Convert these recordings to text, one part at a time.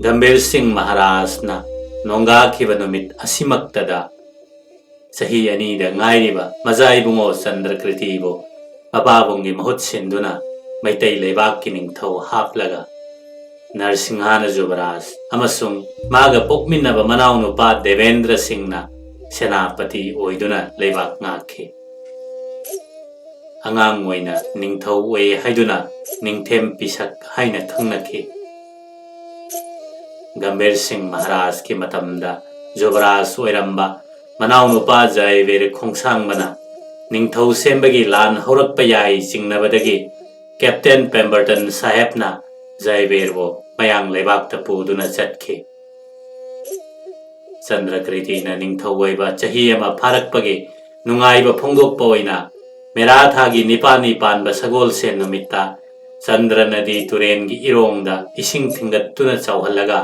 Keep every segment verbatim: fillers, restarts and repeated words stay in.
ꯒꯝꯚꯤꯔ ꯁꯤꯡ ꯃꯍꯥꯔꯥꯖꯅ ꯅꯣꯡꯒꯥꯈꯤꯕ ꯅꯨꯃꯤꯠ ꯑꯁꯤꯃꯛꯇꯗ ꯆꯍꯤ ꯑꯅꯤꯗ ꯉꯥꯏꯔꯤꯕ ꯃꯖꯥ ꯏꯕꯨꯡꯉꯣ ꯆꯟꯗ꯭ꯔꯀ꯭ꯔꯤꯇꯤꯕꯨ ꯃꯄꯥꯕꯨꯡꯒꯤ ꯃꯍꯨꯠ ꯁꯤꯟꯗꯨꯅ ꯃꯩꯇꯩ ꯂꯩꯕꯥꯛꯀꯤ ꯅꯤꯡꯊꯧ ꯍꯥꯞꯂꯒ ꯅꯔꯁꯤꯡꯍꯥꯅ ꯖꯨꯕꯔꯥꯖ ꯑꯃꯁꯨꯡ ꯃꯥꯒ ꯄꯣꯛꯃꯤꯟꯅꯕ ꯃꯅꯥꯎꯅꯨꯄꯥ ꯗꯦꯕꯦꯟꯗ꯭ꯔ ꯁꯤꯡꯅ ꯁꯦꯅꯥꯄꯇꯤ ꯑꯣꯏꯗꯨꯅ ꯂꯩꯕꯥꯛ ꯉꯥꯛꯈꯤ꯫ ꯑꯉꯥꯡ ꯑꯣꯏꯅ ꯅꯤꯡꯊꯧ ꯑꯣꯏ ꯍꯥꯏꯗꯨꯅ ꯅꯤꯡꯊꯦꯝ ꯄꯤꯁꯛ ꯍꯥꯏꯅ ꯈꯪꯅꯈꯤ꯫ ꯒꯝꯚꯤꯔ ꯁꯤꯡ ꯃꯍꯥꯔꯥꯖꯀꯤ ꯃꯇꯝꯗ ꯖꯨꯕꯔꯥꯖ ꯑꯣꯏꯔꯝꯕ ꯃꯅꯥꯎꯅꯨꯄꯥ ꯖꯥꯏꯕꯤꯔ ꯈꯣꯡꯁꯥꯡꯕꯅ ꯅꯤꯡꯊꯧ ꯁꯦꯝꯕꯒꯤ ꯂꯥꯟ ꯍꯧꯔꯛꯄ ꯌꯥꯏ ꯆꯤꯡꯅꯕꯗꯒꯤ ꯀꯦꯞꯇꯦꯟ ꯄꯦꯝꯕꯔꯇꯟ ꯁꯥꯍꯦꯕꯅ ꯖꯥꯏꯕꯤꯔꯕꯨ ꯃꯌꯥꯡ ꯂꯩꯕꯥꯛꯇ ꯄꯨꯗꯨꯅ ꯆꯠꯈꯤ꯫ ꯆꯟꯗ꯭ꯔꯀ꯭ꯔꯤꯇꯤꯅ ꯅꯤꯡꯊꯧ ꯑꯣꯏꯕ ꯆꯍꯤ ꯑꯃ ꯐꯥꯔꯛꯄꯒꯤ ꯅꯨꯡꯉꯥꯏꯕ ꯐꯣꯡꯗꯣꯛꯄ ꯑꯣꯏꯅ ꯃꯦꯔꯥ ꯊꯥꯒꯤ ꯅꯤꯄꯥꯜꯅꯤ ꯄꯥꯟꯕ ꯁꯒꯣꯜꯁꯦꯟ ꯅꯨꯃꯤꯠꯇ ꯆꯟꯗ꯭ꯔ ꯅꯗꯤ ꯇꯨꯔꯦꯟꯒꯤ ꯏꯔꯣꯡꯗ ꯏꯁꯤꯡ ꯊꯤꯡꯒꯠꯇꯨꯅ ꯆꯥꯎꯍꯜꯂꯒ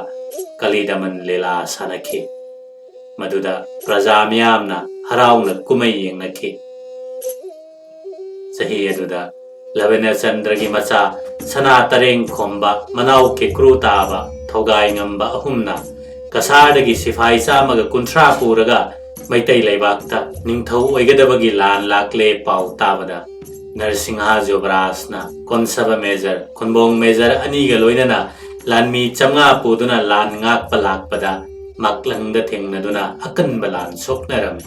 ꯀꯂꯤꯗꯃꯟ ꯂꯤꯂꯥ ꯁꯥꯟꯅꯈꯤ꯫ ꯃꯗꯨꯗ ꯄ꯭ꯔꯖꯥ ꯃꯤꯌꯥꯝꯅ ꯍꯔꯥꯎꯅ ꯀꯨꯝꯍꯩ ꯌꯦꯡꯅꯈꯤ꯫ ꯆꯍꯤ ꯑꯗꯨꯗ ꯂꯕꯅꯆꯟꯗ꯭ꯔꯒꯤ ꯃꯆꯥ ꯁꯅꯥ ꯇꯔꯦꯡ ꯈꯣꯝꯕ, ꯃꯅꯥꯎ ꯀꯦꯀ꯭ꯔꯨ ꯇꯥꯕ, ꯊꯧꯒꯥꯏ ꯉꯝꯕ ꯑꯍꯨꯝꯅ ꯀꯁꯥꯔꯗꯒꯤ ꯁꯤꯐꯥꯏ ꯆꯥꯝꯃꯒ ꯀꯨꯟꯊ꯭ꯔꯥ ꯄꯨꯔꯒ ꯃꯩꯇꯩ ꯂꯩꯕꯥꯛꯇ ꯅꯤꯡꯊꯧ ꯑꯣꯏꯒꯗꯕꯒꯤ ꯂꯥꯟ ꯂꯥꯛꯂꯦ ꯄꯥꯎ ꯇꯥꯕꯗ ꯅꯔꯁꯤꯡꯍ ꯖꯨꯕꯔꯥꯖꯅ ꯀꯣꯟꯁꯕ ꯃꯦꯖꯔ, ꯈꯨꯟꯕꯣꯡ ꯃꯦꯖꯔ ꯑꯅꯤꯒ ꯂꯣꯏꯅꯅ ꯂꯥꯟꯃꯤ ꯆꯥꯝꯃꯉꯥ ꯄꯨꯗꯨꯅ ꯂꯥꯟ ꯉꯥꯛꯄ ꯂꯥꯛꯄꯗ ꯃꯥꯛꯂꯪꯗ ꯊꯦꯡꯅꯗꯨꯅ ꯑꯀꯟꯕ ꯂꯥꯟ ꯁꯣꯛꯅꯔꯝꯃꯤ꯫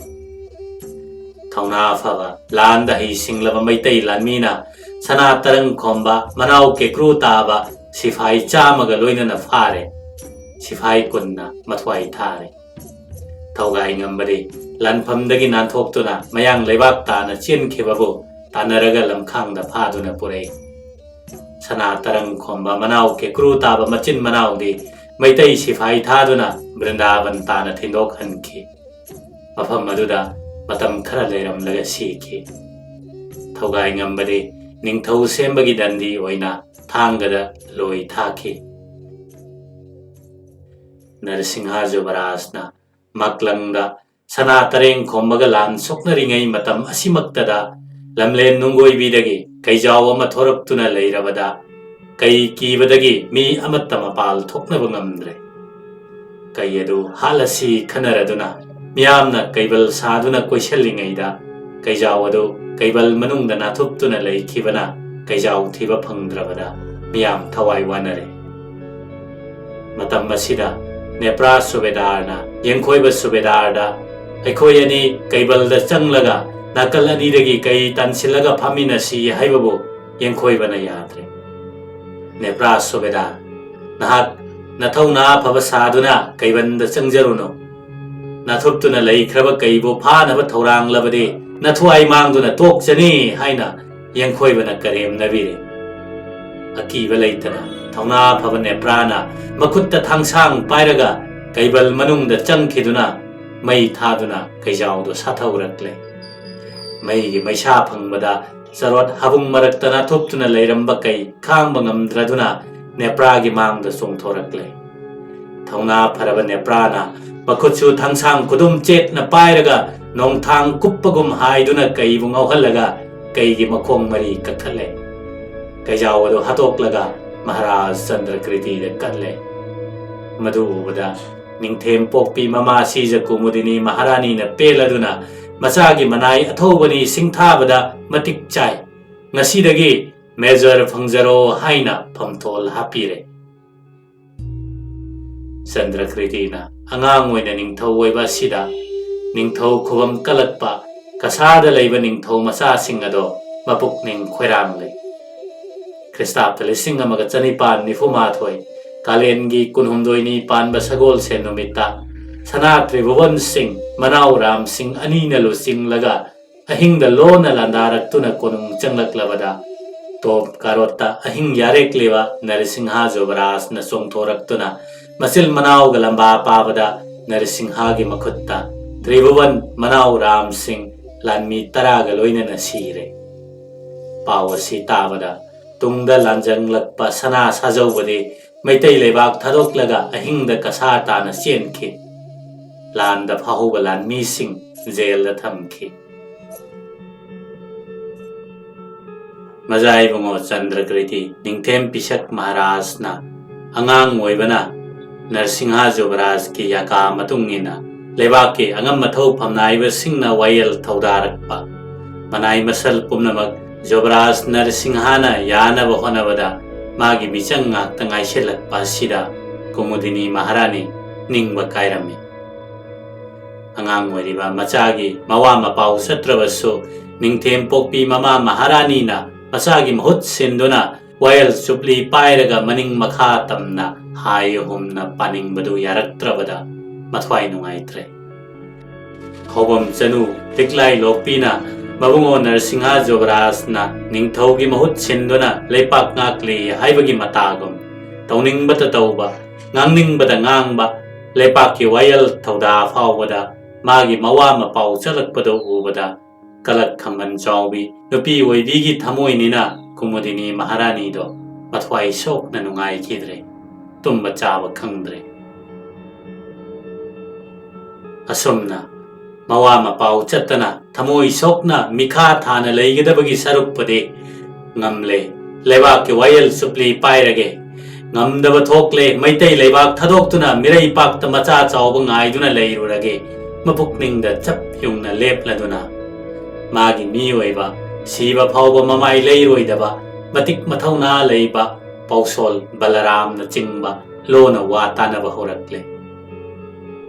ꯊꯧꯅꯥ ꯐꯕ ꯂꯥꯟꯗ ꯍꯩꯁꯤꯡꯂꯕ ꯃꯩꯇꯩ ꯂꯥꯟꯃꯤꯅ ꯁꯅꯥ ꯇꯔꯪ ꯈꯣꯝꯕ, ꯃꯅꯥꯎ ꯀꯦꯀ꯭ꯔꯨ ꯇꯥꯕ ꯁꯤꯐꯥꯏ ꯆꯥꯝꯃꯒ ꯂꯣꯏꯅꯅ ꯐꯥꯔꯦ꯫ ꯁꯤꯐꯥꯏ ꯀꯨꯟꯅ ꯃꯊ꯭ꯋꯥꯏ ꯊꯥꯔꯦ꯫ ꯊꯧꯒꯥꯏ ꯉꯝꯕꯗꯤ ꯂꯥꯟꯐꯝꯗꯒꯤ ꯅꯥꯟꯊꯣꯛꯇꯨꯅ ꯃꯌꯥꯡ ꯂꯩꯕꯥꯛ ꯇꯥꯅ ꯆꯦꯟꯈꯤꯕꯕꯨ ꯇꯥꯟꯅꯔꯒ ꯂꯝꯈꯥꯡꯗ ꯐꯥꯗꯨꯅ ꯄꯨꯔꯛꯏ꯫ ꯁꯅꯥ ꯇꯔꯪ ꯈꯣꯝꯕ, ꯃꯅꯥꯎ ꯀꯦꯀ꯭ꯔꯨ ꯇꯥꯕ ꯃꯆꯤꯟ ꯃꯅꯥꯎꯗꯤ ꯃꯩꯇꯩ ꯁꯤꯐꯥꯏ ꯊꯥꯗꯨꯅ ꯕ꯭ꯔꯤꯟꯗꯥꯕꯟ ꯇꯥꯅ ꯊꯤꯟꯗꯣꯛꯍꯟꯈꯤ꯫ ꯃꯐꯝ ꯑꯗꯨꯗ ꯃꯇꯝ ꯈꯔ ꯂꯩꯔꯝꯂꯒ ꯁꯤꯈꯤ꯫ ꯊꯧꯒꯥꯏ ꯉꯝꯕꯗꯤ ꯅꯤꯡꯊꯧ ꯁꯦꯝꯕꯒꯤ ꯗꯟꯗꯤ ꯑꯣꯏꯅ ꯊꯥꯡꯒꯗ ꯂꯣꯏ ꯊꯥꯈꯤ꯫ ꯅꯔꯁꯤꯡꯍ ꯖꯨꯕꯔꯥꯖꯅ ꯃꯥꯛꯂꯪꯗ ꯁꯅꯥ ꯇꯔꯦꯡ ꯈꯣꯝꯕꯒ ꯂꯥꯟ ꯁꯣꯛꯅꯔꯤꯉꯩ ꯃꯇꯝ ꯑꯁꯤꯃꯛꯇꯗ ꯂꯝꯂꯦꯟ ꯅꯨꯡꯒꯣꯏꯕꯤꯗꯒꯤ ꯀꯩꯖꯥꯎ ꯑꯃ ꯊꯣꯔꯛꯇꯨꯅ ꯂꯩꯔꯕꯗ ꯀꯩ ꯀꯤꯕꯗꯒꯤ ꯃꯤ ꯑꯃꯠꯇ ꯃꯄꯥꯜ ꯊꯣꯛꯅꯕ ꯉꯝꯗ꯭ꯔꯦ꯫ ꯀꯩ ꯑꯗꯨ ꯍꯥꯠꯂꯁꯤ ꯈꯟꯅꯔꯗꯨꯅ ꯃꯤꯌꯥꯝꯅ ꯀꯩꯕꯜ ꯁꯥꯗꯨꯅ ꯀꯣꯏꯁꯤꯜꯂꯤꯉꯩꯗ, ꯀꯩꯖꯥꯎ ꯑꯗꯨ ꯀꯩꯕꯜ ꯃꯅꯨꯡꯗ ꯅꯥꯊꯨꯞꯇꯨꯅ ꯂꯩꯈꯤꯕꯅ ꯀꯩꯖꯥꯎ ꯊꯤꯕ ꯐꯪꯗ꯭ꯔꯕꯗ ꯃꯤꯌꯥꯝ ꯊꯋꯥꯏ ꯋꯥꯅꯔꯦ꯫ ꯃꯇꯝ ꯑꯁꯤꯗ ꯅꯦꯄ꯭ꯔꯥ ꯁꯨꯕꯦꯗꯥꯔꯅ ꯌꯦꯡꯈꯣꯏꯕ ꯁꯨꯕꯦꯗꯥꯔꯗ, "ꯑꯩꯈꯣꯏ ꯑꯅꯤ ꯀꯩꯕꯜꯗ ꯆꯪꯂꯒ ꯅꯥꯀꯜ ꯑꯅꯤꯗꯒꯤ ꯀꯩ ꯇꯥꯟꯁꯤꯜꯂꯒ ꯐꯝꯃꯤꯟꯅꯁꯤ" ꯍꯥꯏꯕꯕꯨ ꯌꯦꯡꯈꯣꯏꯕꯅ ꯌꯥꯗ꯭ꯔꯦ꯫ "ꯅꯦꯄ꯭ꯔꯥ ꯁꯨꯕꯦꯗꯥꯔ, ꯅꯍꯥꯛ ꯅꯊꯧꯅꯥ ꯐꯕ ꯁꯥꯗꯨꯅ ꯀꯩꯕꯜꯗ ꯆꯪꯖꯔꯨꯅꯨ꯫ ꯅꯥꯊꯨꯞꯇꯨꯅ ꯂꯩꯈ꯭ꯔꯕ ꯀꯩꯕꯨ ꯐꯥꯅꯕ ꯊꯧꯔꯥꯡꯂꯕꯗꯤ ꯅꯊ꯭ꯋꯥꯏ ꯃꯥꯡꯗꯨꯅ ꯇꯣꯛꯆꯅꯤ" ꯍꯥꯏꯅ ꯌꯦꯡꯈꯣꯏꯕꯅ ꯀꯔꯦꯝꯅꯕꯤꯔꯦ꯫ ꯑꯀꯤꯕ ꯂꯩꯇꯅ ꯊꯧꯅꯥ ꯐꯕ ꯅꯦꯄ꯭ꯔꯥꯅ ꯃꯈꯨꯠꯇ ꯊꯥꯡꯁꯥꯡ ꯄꯥꯏꯔꯒ ꯀꯩꯕꯜ ꯃꯅꯨꯡꯗ ꯆꯪꯈꯤꯗꯨꯅ ꯃꯩ ꯊꯥꯗꯨꯅ ꯀꯩꯖꯥꯎꯗꯨ ꯁꯥꯊꯧꯔꯛꯂꯦ꯫ ꯃꯩꯒꯤ ꯃꯩꯁꯥ ꯐꯪꯕꯗ ꯆꯔꯣꯠ ꯍꯥꯕꯨꯡ ꯃꯔꯛꯇ ꯅꯥꯊꯨꯞꯇꯨꯅ ꯂꯩꯔꯝꯕ ꯀꯩ ꯈꯥꯡꯕ ꯉꯝꯗ꯭ꯔꯗꯨꯅ ꯅꯦꯄ꯭ꯔꯥꯒꯤ ꯃꯥꯡꯗ ꯆꯣꯡꯊꯣꯔꯛꯂꯦ꯫ ꯊꯧꯅꯥ ꯐꯔꯕ ꯅꯦꯄ꯭ꯔꯥꯅ ꯃꯈꯨꯠꯁꯨ ꯊꯥꯡꯁꯥꯡ ꯈꯨꯗꯨꯝ ꯆꯦꯠꯅ ꯄꯥꯏꯔꯒ ꯅꯣꯡꯊꯥꯡ ꯀꯨꯞꯄꯒꯨꯝ ꯍꯥꯏꯗꯨꯅ ꯀꯩꯕꯨ ꯉꯥꯎꯍꯜꯂꯒ ꯀꯩꯒꯤ ꯃꯈꯣꯡ ꯃꯔꯤ ꯀꯛꯊꯠꯂꯦ꯫ ꯀꯩꯖꯥꯎ ꯑꯗꯨ ꯍꯥꯠꯇꯣꯛꯂꯒ ꯃꯍꯥꯔꯥꯖ ꯆꯟꯗ꯭ꯔꯀ꯭ꯔꯤꯇꯤꯗ ꯀꯠꯂꯦ꯫ ꯃꯗꯨ ꯎꯕꯗ ꯅꯤꯡꯊꯦꯝ ꯄꯣꯛꯄꯤ ꯃꯃꯥ ꯁꯤꯖ ꯀꯨꯃꯨꯗꯤꯅꯤ ꯃꯍꯥꯔꯥꯅꯤꯅ ꯄꯦꯜꯂꯗꯨꯅ, "ꯃꯆꯥꯒꯤ ꯃꯅꯥꯏ ꯑꯊꯧꯕꯅꯤ ꯁꯤꯡꯊꯥꯕꯗ ꯃꯇꯤꯛ ꯆꯥꯏ꯫ ꯉꯁꯤꯗꯒꯤ ꯃꯦꯖꯔ ꯐꯪꯖꯔꯣ" ꯍꯥꯏꯅ ꯐꯝꯊꯣꯜ ꯍꯥꯞꯄꯤꯔꯦ꯫ ꯆꯟꯗ꯭ꯔꯀ꯭ꯔꯤꯇꯤꯅ ꯑꯉꯥꯡ ꯑꯣꯏꯅ ꯅꯤꯡꯊꯧ ꯑꯣꯏꯕ ꯑꯁꯤꯗ ꯅꯤꯡꯊꯧ ꯈꯨꯕꯝ ꯀꯜꯂꯛꯄ ꯀꯁꯥꯗ ꯂꯩꯕ ꯅꯤꯡꯊꯧ ꯃꯆꯥꯁꯤꯡ ꯑꯗꯣ ꯃꯄꯨꯛꯅꯤꯡ ꯈꯣꯏꯔꯥꯡꯂꯦ꯫ ꯈ꯭ꯔꯤꯁꯇꯥꯕꯗ ꯂꯤꯁꯤꯡ ꯑꯃꯒ ꯆꯅꯤꯄꯥꯟ ꯅꯤꯐꯨ ꯃꯥꯊꯣꯏ, ꯀꯥꯂꯦꯟꯒꯤ ꯀꯨꯟꯍꯨꯝꯗꯣꯏꯅꯤ ꯄꯥꯟꯕ ꯁꯒꯣꯜꯁꯦꯟ ꯅꯨꯃꯤꯠꯇ ꯁꯅꯥ ꯇ꯭ꯔꯤꯚꯨꯕꯟ ꯁꯤꯡ ꯃꯅꯥꯎ ꯔꯥꯝ ꯁꯤꯡ ꯑꯅꯤꯅ ꯂꯨꯆꯤꯡꯂꯒ ꯑꯍꯤꯡꯗ ꯂꯣꯟꯅ ꯂꯥꯟꯗꯥꯔꯛꯇꯨꯅ ꯀꯣꯅꯨꯡ ꯆꯪꯂꯛꯂꯕꯗ, ꯇꯣꯞ ꯀꯥꯔꯣꯠꯇ ꯑꯍꯤꯡ ꯌꯥꯔꯦꯛꯂꯤꯕ ꯅꯔꯁꯤꯡꯍ ꯖꯨꯕꯔꯥꯖꯅ ꯆꯣꯡꯊꯣꯔꯛꯇꯨꯅ ꯃꯆꯤꯜ ꯃꯅꯥꯎꯒ ꯂꯝꯕꯥ ꯄꯥꯕꯗ ꯅꯔꯁꯤꯡꯍꯒꯤ ꯃꯈꯨꯠꯇ ꯇ꯭ꯔꯤꯚꯨꯕꯟ ꯃꯅꯥꯎ ꯔꯥꯝ ꯁꯤꯡ ꯂꯥꯟꯃꯤ ꯇꯔꯥꯒ ꯂꯣꯏꯅꯅ ꯁꯤꯔꯦ꯫ ꯄꯥꯎ ꯑꯁꯤ ꯇꯥꯕꯗ ꯇꯨꯡꯗ ꯂꯥꯟꯖꯪꯂꯛꯄ ꯁꯅꯥ ꯁꯥꯖꯧꯕꯗꯤ ꯃꯩꯇꯩ ꯂꯩꯕꯥꯛ ꯊꯥꯗꯣꯛꯂꯒ ꯑꯍꯤꯡꯗ ꯀꯁꯥꯔ ꯇꯥꯅ ꯆꯦꯟꯈꯤ꯫ ꯂꯥꯟꯗ ꯐꯥꯍꯧꯕ ꯂꯥꯟꯃꯤꯁꯤꯡ ꯖꯦꯜꯗ ꯊꯝꯈꯤ꯫ ꯃꯖꯥ ꯏꯕꯨꯡꯉꯣ ꯆꯟꯗ꯭ꯔꯀ꯭ꯔꯤꯇꯤ ꯅꯤꯡꯊꯦꯝ ꯄꯤꯁꯛ ꯃꯍꯥꯔꯥꯖꯅ ꯑꯉꯥꯡ ꯑꯣꯏꯕꯅ ꯅꯔꯁꯤꯡꯍ ꯖꯨꯕꯔꯥꯖꯀꯤ ꯌꯥꯀꯥ ꯃꯇꯨꯡ ꯏꯟꯅ ꯂꯩꯕꯥꯛꯀꯤ ꯑꯉꯝ ꯑꯊꯧ ꯐꯝꯅꯥꯏꯕꯁꯤꯡꯅ ꯋꯥꯌꯦꯜ ꯊꯧꯗꯥꯔꯛꯄ ꯃꯅꯥꯏ ꯃꯁꯜ ꯄꯨꯝꯅꯃꯛ ꯖꯨꯕꯔꯥꯖ ꯅꯔꯁꯤꯡꯍꯅ ꯌꯥꯅꯕ ꯍꯣꯠꯅꯕꯗ ꯃꯥꯒꯤ ꯃꯤꯆꯪ ꯉꯥꯛꯇ ꯉꯥꯏꯁꯤꯜꯂꯛꯄ ꯑꯁꯤꯗ ꯀꯨꯃꯨꯗꯤꯅꯤ ꯃꯍꯥꯔꯥꯅꯤ ꯅꯤꯡꯕ ꯀꯥꯏꯔꯝꯃꯤ꯫ ꯑꯉꯥꯡ ꯑꯣꯏꯔꯤꯕ ꯃꯆꯥꯒꯤ ꯃꯋꯥ ꯃꯄꯥꯎ ꯆꯠꯇ꯭ꯔꯕꯁꯨ ꯅꯤꯡꯊꯦꯝ ꯄꯣꯛꯄꯤ ꯃꯃꯥ ꯃꯍꯥꯔꯥꯅꯤꯅ ꯃꯆꯥꯒꯤ ꯃꯍꯨꯠ ꯁꯤꯟꯗꯨꯅ ꯋꯥꯌꯦꯜ ꯆꯨꯞꯂꯤ ꯄꯥꯏꯔꯒ ꯃꯅꯤꯡ ꯃꯈꯥ ꯇꯝꯅ ꯍꯥꯏ ꯍꯨꯝꯅ ꯄꯥꯅꯤꯡꯕꯗꯨ ꯌꯥꯔꯛꯇ꯭ꯔꯕꯗ ꯃꯊ꯭ꯋꯥꯏ ꯅꯨꯡꯉꯥꯏꯇ꯭ꯔꯦ꯫ ꯍꯧꯕꯝ ꯆꯅꯨ ꯂꯤꯛꯂꯥꯏ ꯂꯣꯛꯄꯤꯅ ꯃꯕꯨꯡꯉꯣ ꯅꯔꯁꯤꯡꯍ ꯖꯨꯕꯔꯥꯖꯅ ꯅꯤꯡꯊꯧꯒꯤ ꯃꯍꯨꯠ ꯁꯤꯟꯗꯨꯅ ꯂꯩꯄꯥꯛ ꯉꯥꯛꯂꯤ ꯍꯥꯏꯕꯒꯤ ꯃꯇꯥꯒꯨꯝ ꯇꯧꯅꯤꯡꯕꯇ ꯇꯧꯕ, ꯉꯥꯡꯅꯤꯡꯕꯗ ꯉꯥꯡꯕ, ꯂꯩꯄꯥꯛꯀꯤ ꯋꯥꯌꯦꯜ ꯊꯧꯗꯥ ꯐꯥꯎꯕꯗ ꯃꯥꯒꯤ ꯃꯋꯥ ꯃꯄꯥꯎ ꯆꯠꯂꯛꯄꯗꯨ ꯎꯕꯗ ꯀꯂꯛ ꯈꯝꯕꯟ ꯆꯥꯎꯕꯤ ꯅꯨꯄꯤ ꯑꯣꯏꯕꯤꯒꯤ ꯊꯃꯣꯏꯅꯤꯅ ꯀꯨꯃꯨꯗꯤꯅꯤ ꯃꯍꯥꯔꯥꯅꯤꯗꯣ ꯃꯊ꯭ꯋꯥꯏ ꯁꯣꯛꯅ ꯅꯨꯡꯉꯥꯏꯈꯤꯗ꯭ꯔꯦ꯫ ꯇꯨꯝꯕ ꯆꯥꯕ ꯈꯪꯗ꯭ꯔꯦ꯫ ꯑꯁꯨꯝꯅ ꯃꯋꯥ ꯃꯄꯥꯎ ꯆꯠꯇꯅ ꯊꯃꯣꯏ ꯁꯣꯛꯅ ꯃꯤꯈꯥ ꯊꯥꯅ ꯂꯩꯒꯗꯕꯒꯤ ꯁꯔꯨꯛꯄꯨꯗꯤ ꯉꯝꯂꯦ, ꯂꯩꯕꯥꯛꯀꯤ ꯋꯥꯌꯦꯜ ꯆꯨꯞꯂꯤ ꯄꯥꯏꯔꯒꯦ, ꯉꯝꯗꯕ ꯊꯣꯛꯂꯦ, ꯃꯩꯇꯩ ꯂꯩꯕꯥꯛ ꯊꯥꯗꯣꯛꯇꯨꯅ ꯃꯤꯔꯩꯄꯥꯛꯇ ꯃꯆꯥ ꯆꯥꯎꯕ ꯉꯥꯏꯗꯨꯅ ꯂꯩꯔꯨꯔꯒꯦ, ꯃꯄꯨꯛꯅꯤꯡꯗ ꯆꯞ ꯌꯨꯡꯅ ꯂꯦꯞꯂꯗꯨꯅ꯫ ꯃꯥꯒꯤ ꯃꯤꯑꯣꯏꯕ ꯁꯤꯕ ꯐꯥꯎꯕ ꯃꯃꯥꯏ ꯂꯩꯔꯣꯏꯗꯕ ꯃꯇꯤꯛ ꯃꯊꯧꯅꯥ ꯂꯩꯕ ꯄꯥꯎꯁꯣꯜ ꯕꯂꯔꯥꯝꯅ ꯆꯤꯡꯕ ꯂꯣꯟꯅ ꯋꯥ ꯇꯥꯅꯕ ꯍꯧꯔꯛꯂꯦ꯫